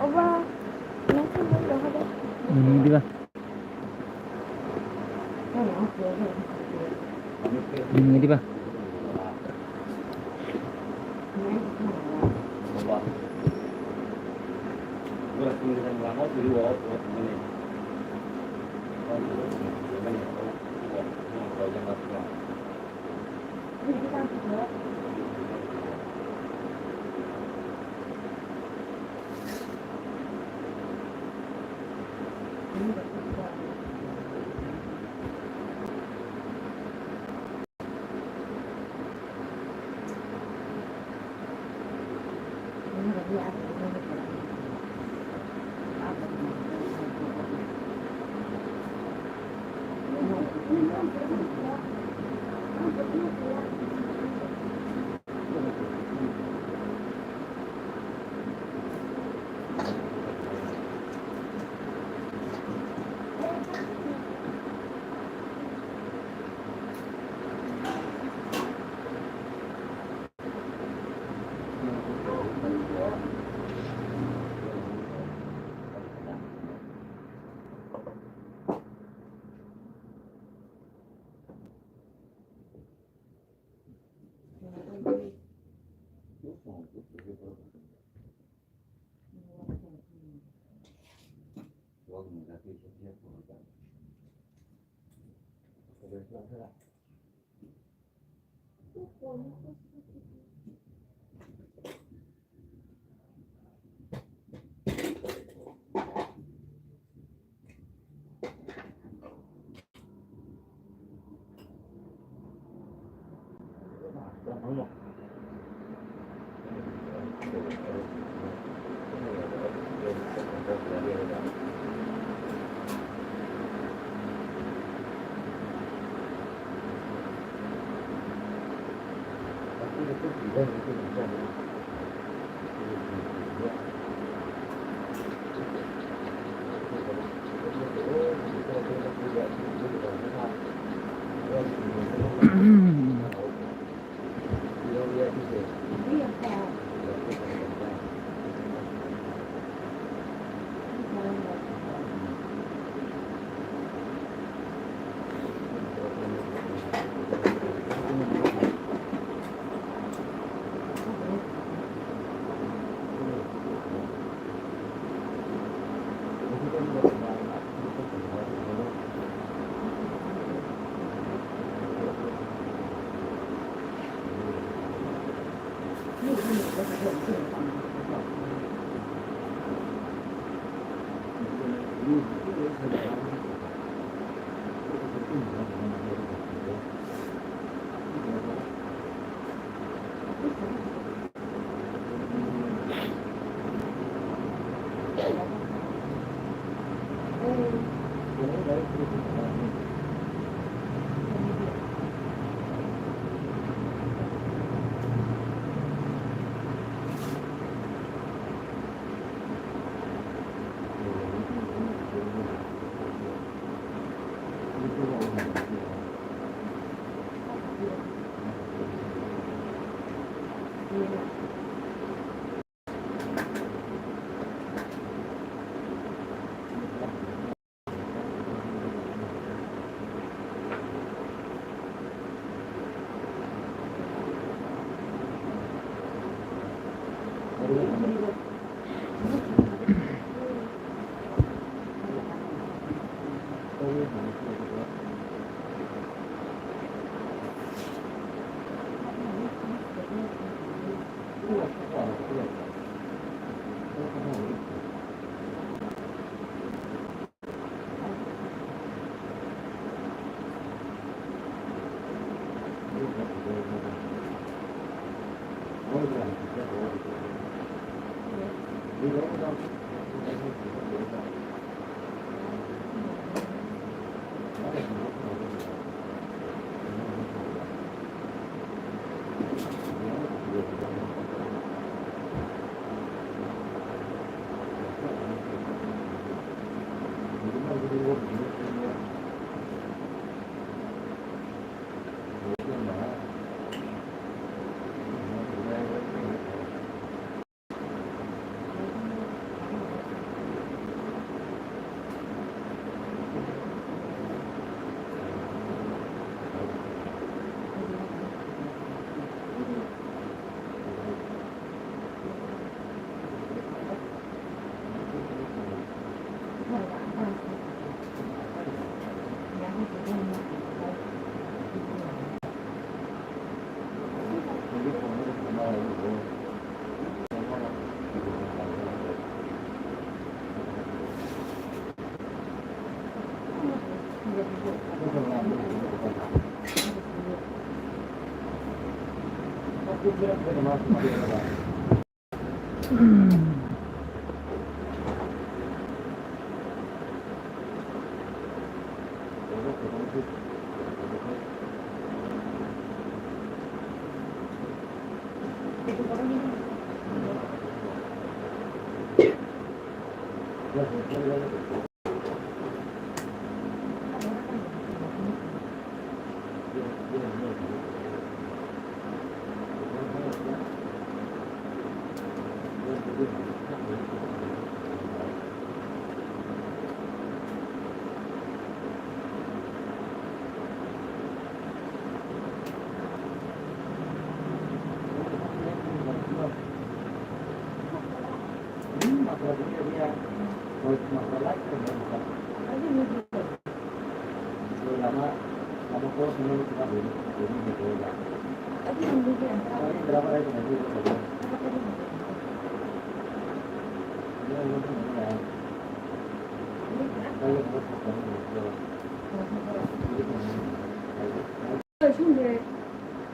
Obo nang khai nang doho de. Ini diba? Ini diba?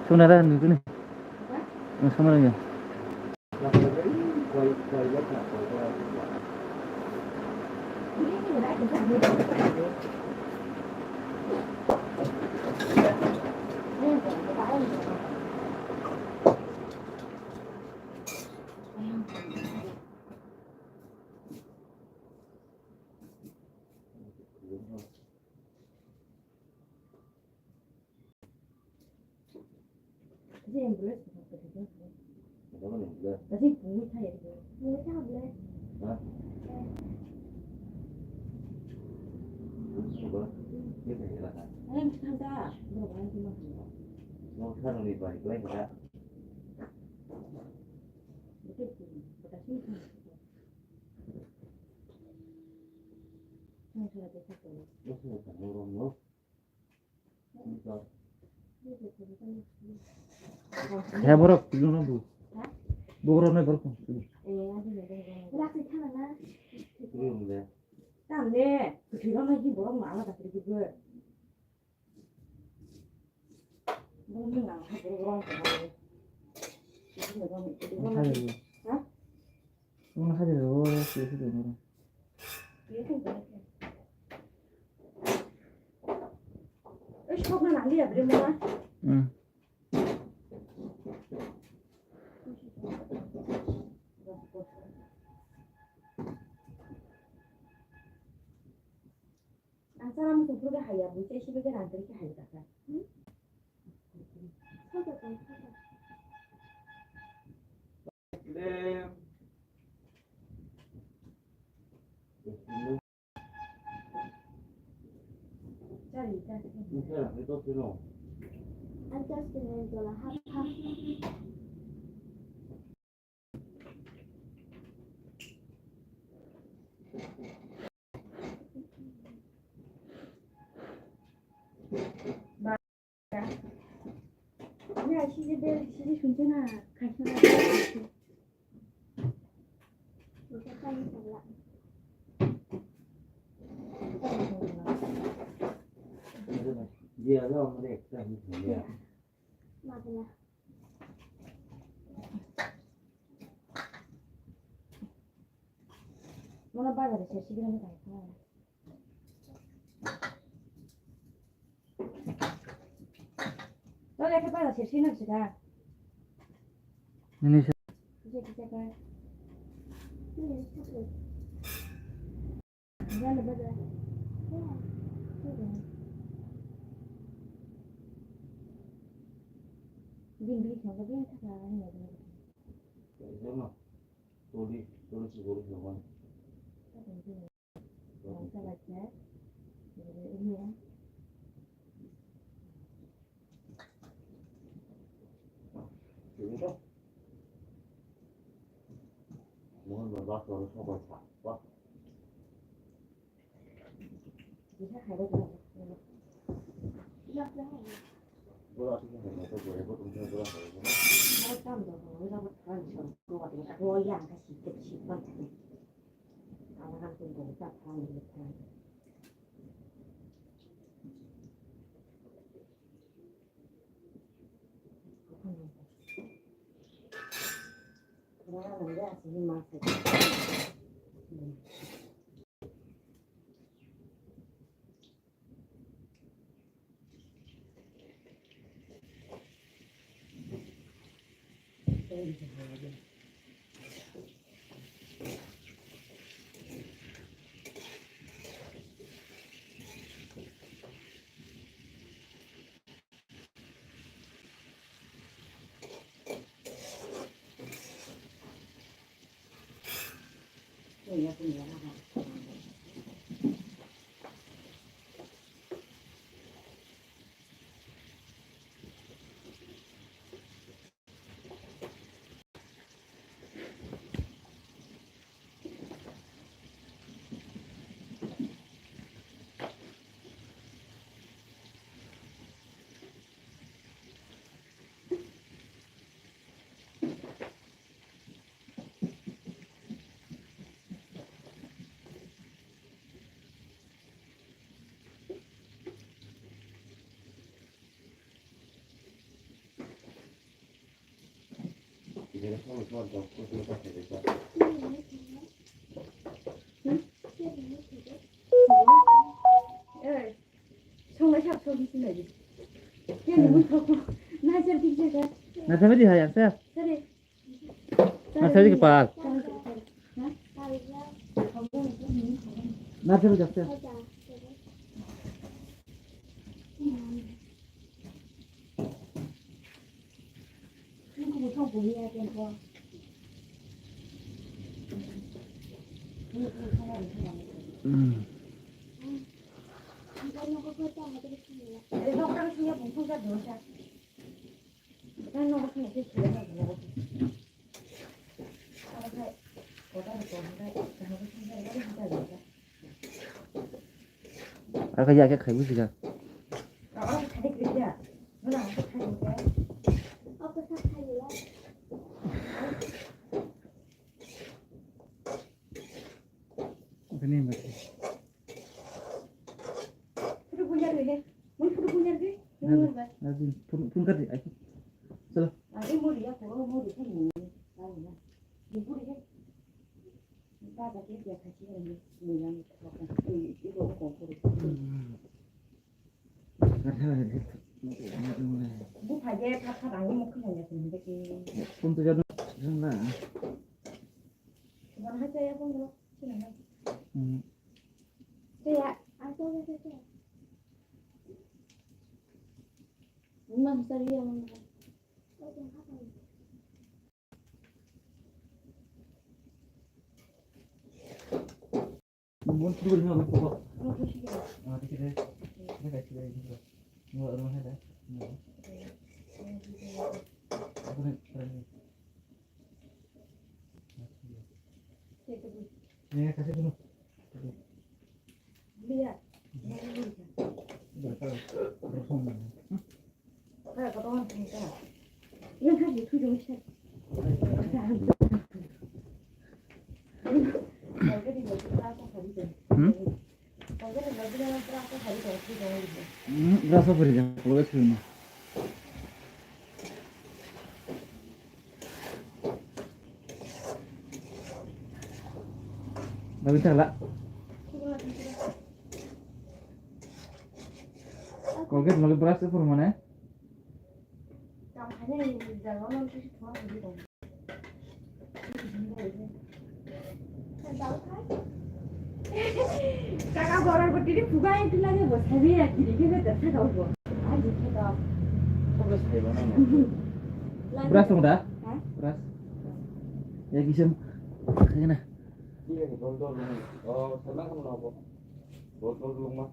Sung nara nungkuni. Sung nara nungkuni. He borok, twilang rok bo. Borok nai borok. Tamne, kwthwi rok nai borok no alada kwrwi kwrwi. Borok no nang kha borok rong tongmani. Ha? Omo hai de ro, ro, ro, ro, ro. Oi, sok na nang dia, bre, mama. Hmm. Ang sana muchung phuru khe haiya, buicha isibai khe rang kwrwi khe hai kha. Ya, siji bel, siji sunjana, kaisa. Dia lah, mereka ni dia. Mana bazar se sigi na kai. Tole ke bazar se sigi na sida. Ini se. Kisa kisa ka. Bini bini sangka bini thaka ni ya bini. Toli toli si gori sawan. Mohon baba kalau sobat apa? Nasabe di hai, sir. Nasabe di kepal. Nasabe di, sir. Aka ya khe khaibu sika. Phone, phone kar di, ai. Chalo. Phone to jadu. Hmm? Hmm, rasa beri dah, kalau itu mah. Tapi tak lah. Colgate mali brush itu mana? Kaka borar botiri bugai itu lagi bos, hari ya kiri kiri dah kaka bo. Aji kaka. Brush tong da? Ha? Brush. Ya kisam. Kagina. Iya, dol dol. Oh, sana kamu apa? Dol dol rumah.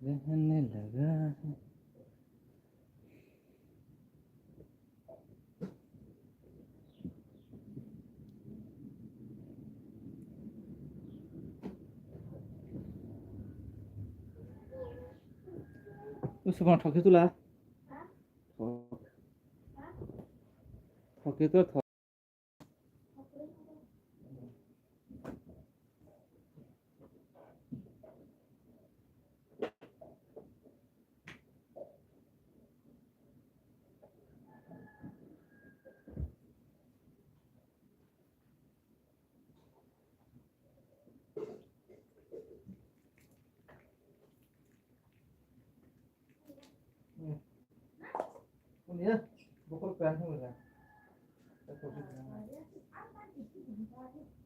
रहने लगा है। Usuk ma thok khe tula. Thok. Thok khe tula, thok.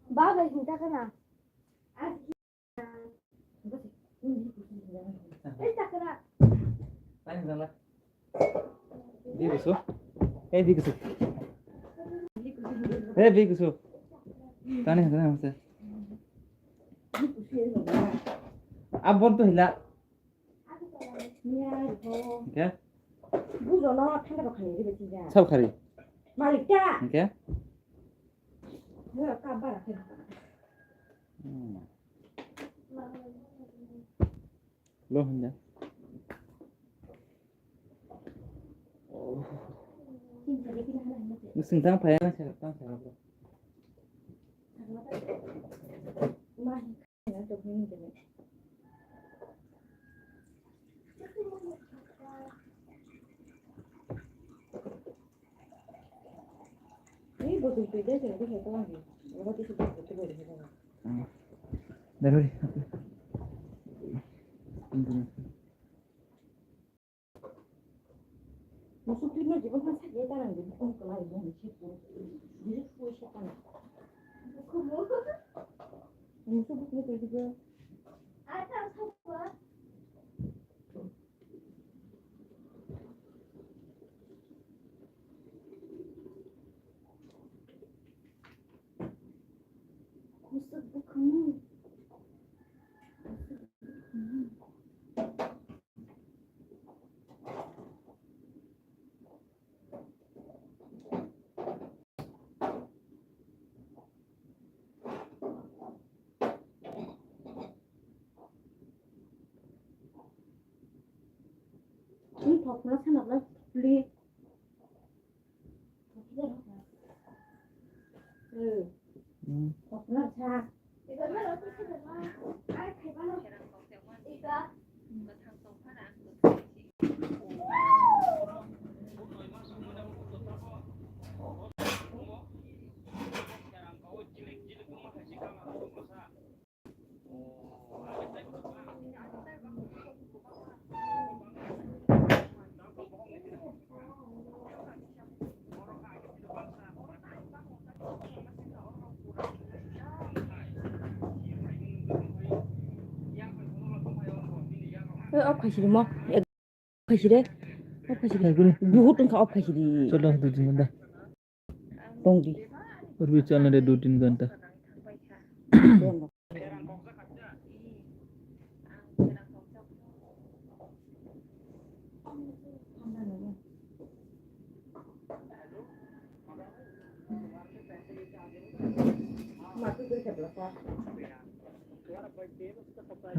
Baba hinta kana. Di gusu. Eh, di gusu. Eh, di gusu. Tani hana masa. Abon to hila. Oke. Sab khari. Malik ta. Oke. Hmm. Lo hwnja. Sing tang phaya na sa tang sa. Kokno sanok lai pli. Hmm. Kokno sa. Off khaisiri mo. Khaisire. Off khaisire. Hai guri. Buhut wngkha off khaisiri. Cholo, dui tin ghanta. Tongdi. Urbi chal na re dui tin ghanta.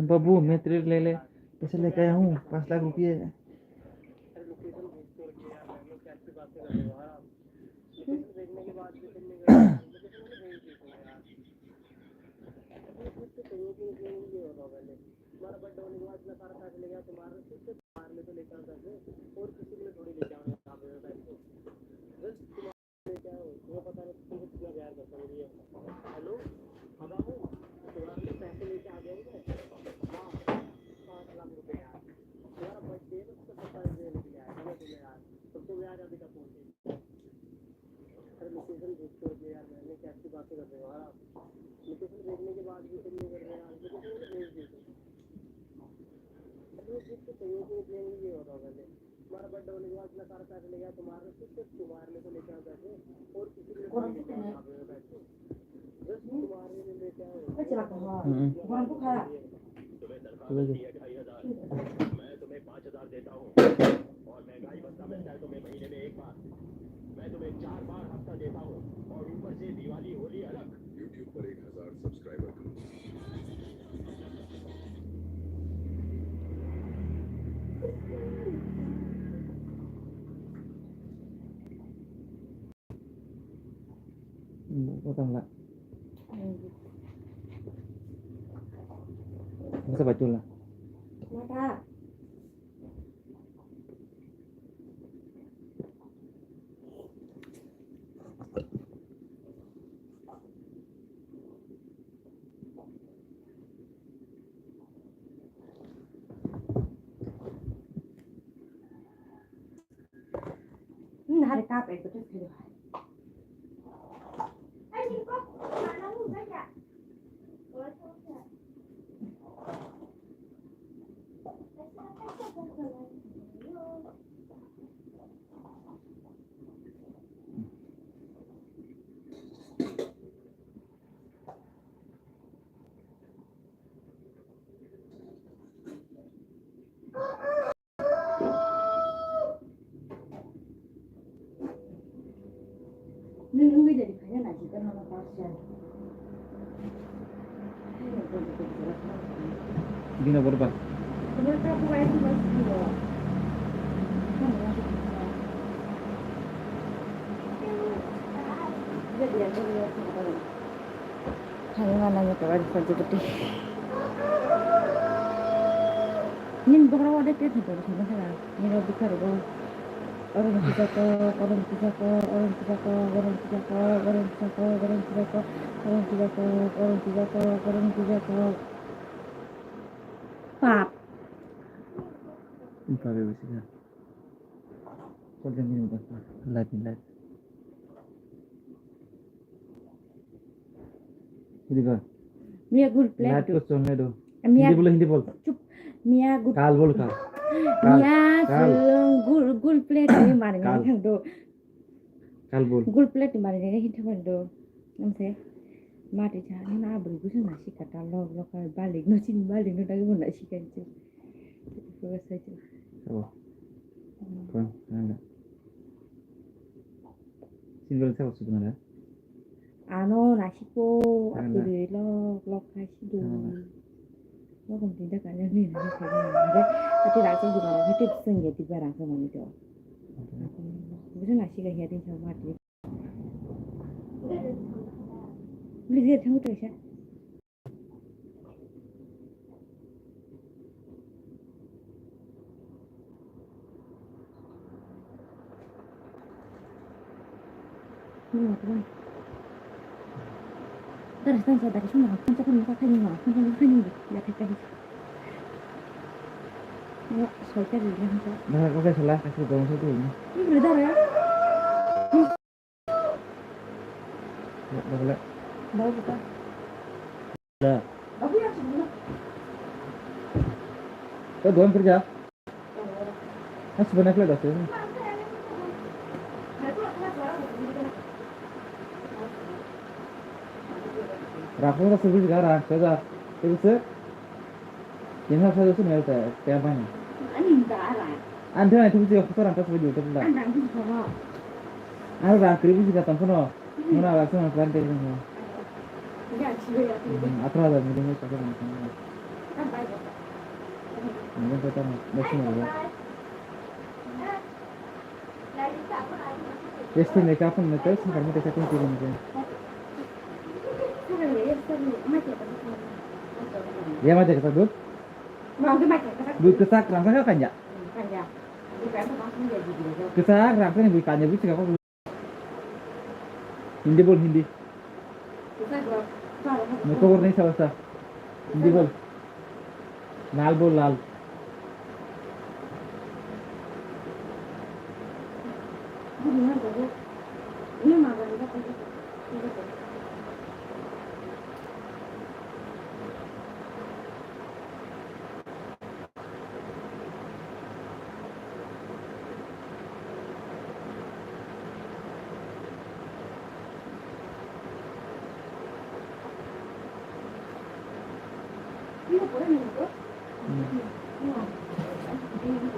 बाबू, मैं तेरे ले ले, पैसे लेके आया हूँ, पाँच लाख रुपये। Botang la. Masa batu la. Hmm, hari kap ek betul sih. Dina borba. Thangwi ma nangya tongo ani photo bwtwi. Nini bokhorok ode pet ni photo thangma khe ba? Nini o bwkha rogo. Oroni puja kok, oroni puja kok, oroni puja kok, oroni puja kok, oroni puja kok, oroni puja kok, oroni puja kok, oroni puja kok, oroni puja kok. Pap. Pap ya bisi kha. Live ni live. Hindi ko. Miya gul plate. Live ko cholne do. Miya Hindi bolo, Hindi bol. Chup. Miya gul. Kal bol, kal. Kal, Miya kal. Gul, gul plate ni mari Kal. Nang do. Kal bol. Gul plate ni mari nang hindi bol do. Namse. Mati cha na abri gusu na sikata log log balik no chin balik no dagi na sikan chu. Itu ko sai chu. Oh. Hmm. Kon, nanda. Single sa wasu nanda. Ano nasiko Ano. Aturi lok lok nasido. Ano. Bo kom tinta kanya ni ni ni ni ni. Ati rasa dukan ni tip sing ya tiba rasa mani to. Bisa nasi ka hiya tin sama ti. Beli dia tahu tu siya. Dah. Kau doang kerja? Mas sebenarnya dah sih. Rafu tak sebut sekarang, kerja. Itu sih. Yang harus saya sih, ya, saya, saya apa nih? Ani enggak lah. Anda itu sih, aku orang tak sebut itu lah. Anda itu sama. Anu rang kiri buji ka tong phano. Muna rang sung plan te sung. Athra da mili mo saka mo. Mili ko tang mo sung mo. Este me ka phun me te sung mo te ka tin tin ni. Ya ma te ka dud. Dud ke sak rang sa ka kanya. Kanya. Ke sak rang sa ni bu kanya bu sika ko. Hindi bol, Hindi. Mukha bol nahi samajhta. Hindi bol. Lal bol, lal.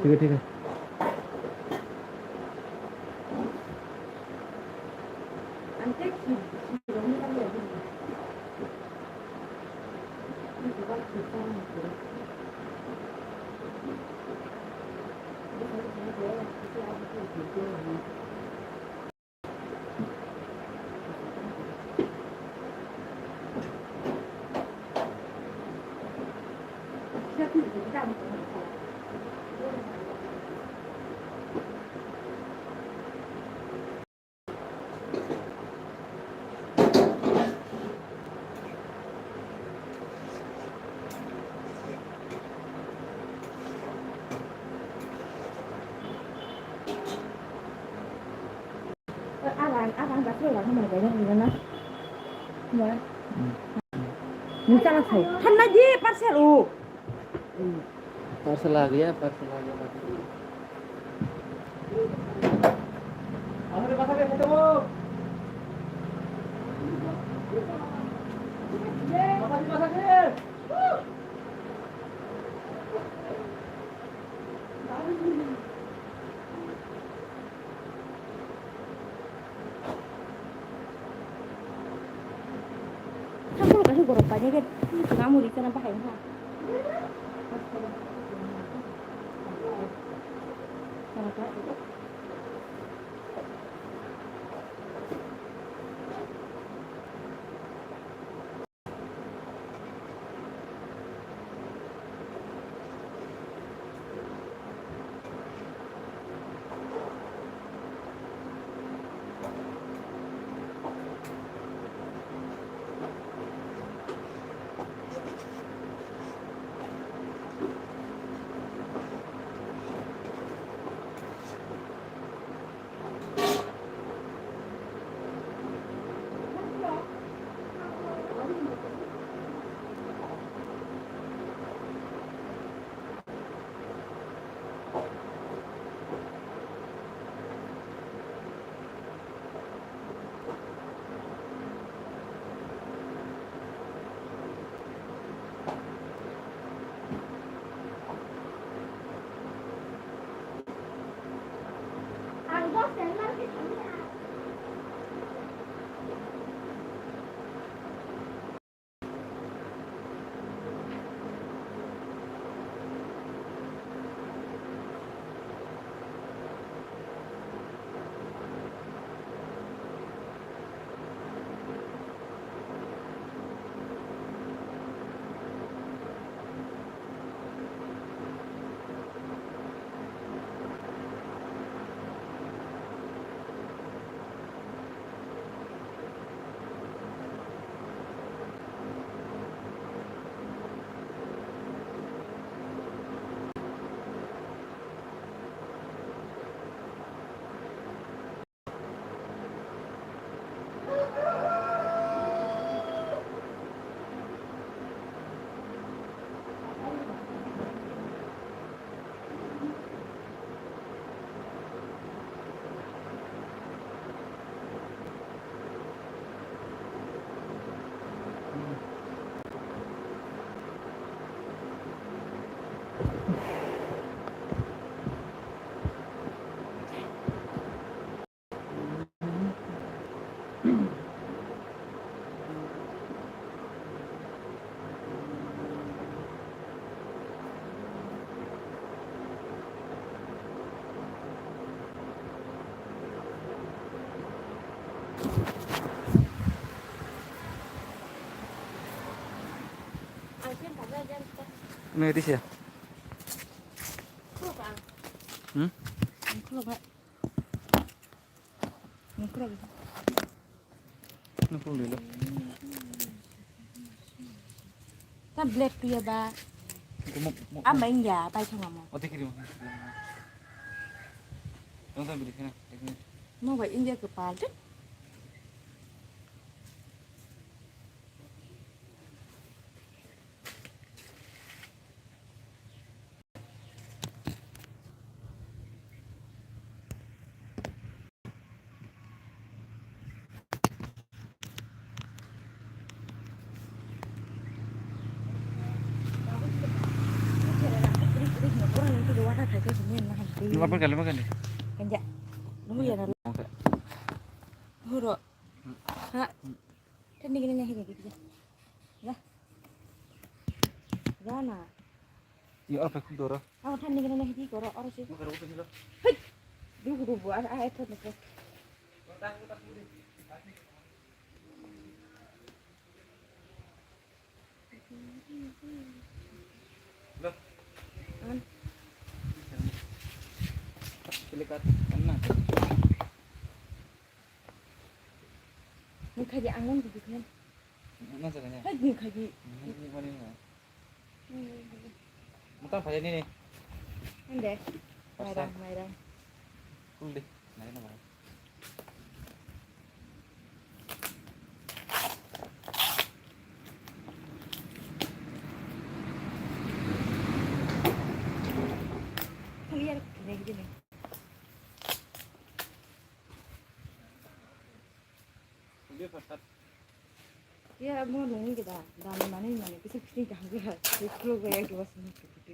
ठीक है, ठीक है। Abang, abang, bakso, abang, mana banyak di mana? Ya. Hmm. Minta langsung. Kan lagi parcel, oh. Hmm. Parcel lagi ya, parcel lagi. Tangkol kasi gorok paine ke tengah muri kana bahai ha. Nang di siya. Khulok ang. Hmm? Ang khulok ba. Ang khulok. Nang khulok dilo. Ta black tu ya ba. Amo, amo. Ama ingya, pai thong amo. O, dekhi di mo. Ang ta beri sini. Mo ba ingya ke pal tu. Lapor kali makan ni? Kanja. Nunggu ya, Nara. Oke. Huro. Ha. Tadi gini nih, gini, gini. Ya. Ya, nah. Iya, apa itu, Dora? Ang than ni gana na hidi goro oro si. Hei! Dugu dugu, a, a, eto, eto. An. Silakan, kan na. Nung khaji ang nung dugu khen. Nung sa kanya. Hei, nung khaji. Nung khaji. Mutang phai nini. Ande. Mairang, mairang. Kul de. Nai na ba. Kali ya, kene gini. Dia pasat. Ya, mo nungni gida, dan mani mani, bisa bising kaham gida, dia keluar gaya gua sini gitu.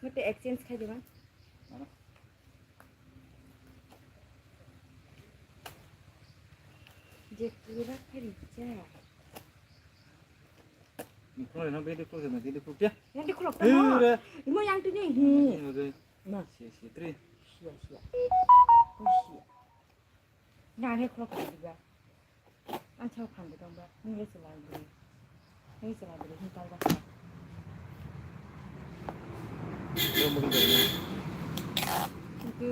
Mate exchange khai diba? Mana? Je pura khari cha. Ni khulok na, bedi khulok na, bedi khulok ya. Yang di khulok tamo. Imo yang tu ni. Ni, ni. Na. Sia, sia, tri. Sia, sia. Sia. Na, ni khulok tamo ba. Ang chao phan de dong ba. Ni le se lai de. Ni se lai de, ni tal ba. Ni khulok tamo. Itu.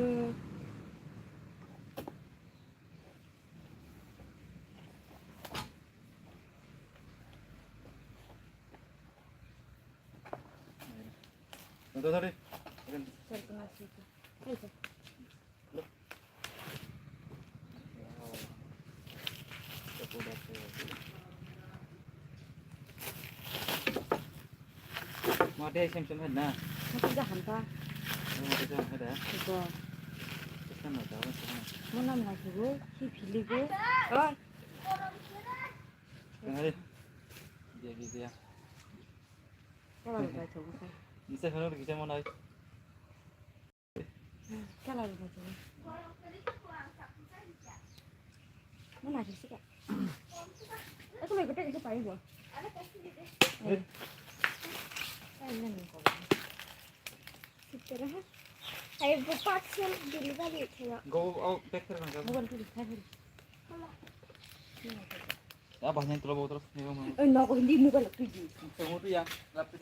Mate sem sem na. Mate jaham ta. Mate jaham ta. Ito. Sem na ta. Mo nam na sugo, si philigo. Oh. Dia, dia, dia. Kala bai thong. Ni se hono kisa mo nai. Kala bai thong. Mo na sika. Aku lagi kata itu pai gua. Eh. Ai nang ko. Sitra ha. Ai bu parcel delivery thela. Go, oh, pack kar na. Mobile tu dikhai. Ya, bahnya terlalu terus. Eh, no, ko hindi mobile tu di. Semua tu ya, lapis.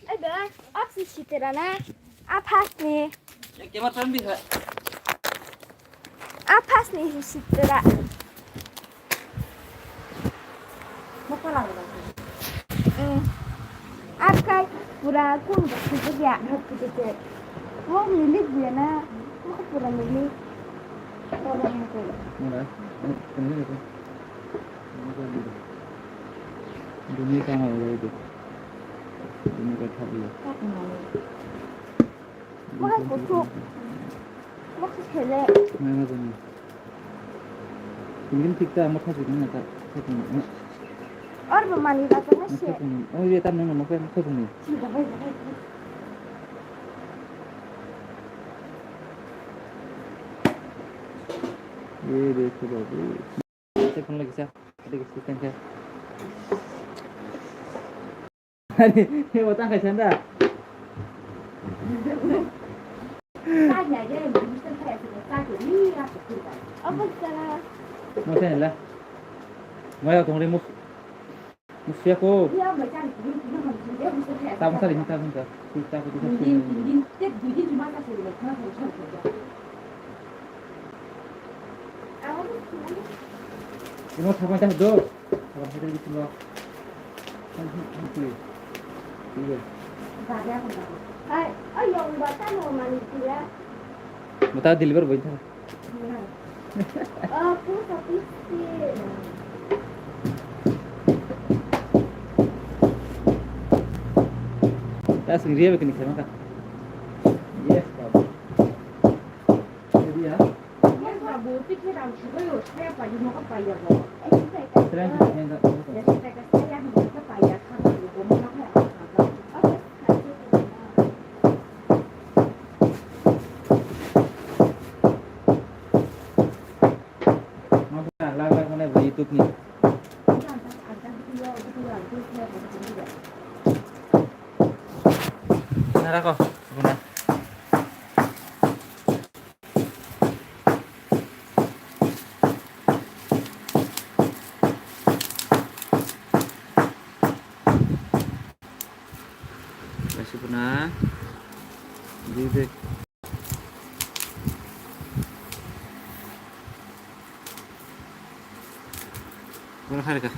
Ai ba, ap si sitra na. Ap has ni. Ya, kema tan bi hai. Ap has ni sitra. Ap kai pura kun ba sitra ya. Mo milik dia na. Mo pura milik. Mura. Ini kan. Dunia kan ada itu. Dunia kan tak ada. Wah, kutuk. Wah, sele. Mana tu ni? Mungkin kita mau kasih mana tak? Or mani ba tu masih. Oh iya, tak nang mau kasih ni. Ye dekho babu. Te phone lagi sa. Ada kisi tengke. Ani, ye botang kai sanda. Apa sana? Mau saya lah. Mau ya tunggu mus. Siya ko. Iya, baca di sini, kita harus kerja, bisa kerja. Tabung sari, tabung sari. Kita, kita, kita. Ino thapai ta do. Thapai ta do. Ai, ai, yang baca no mani dia. Mata deliver boy ta. Oh, post office. Ya, sing ria bikin kena ka. Yes, babu. Jadi ya. Yes, babu, pikir ang suka yo, saya pagi mau ke pagi ya, babu. Terang kita yang tak tahu. Ya, saya ke saya yang mau ke pagi ya, sama ibu mau ke apa? Apa? Lag lag mane YouTube ni. Nara ko, guna. Masih pernah. Bibek. Mana hari kah?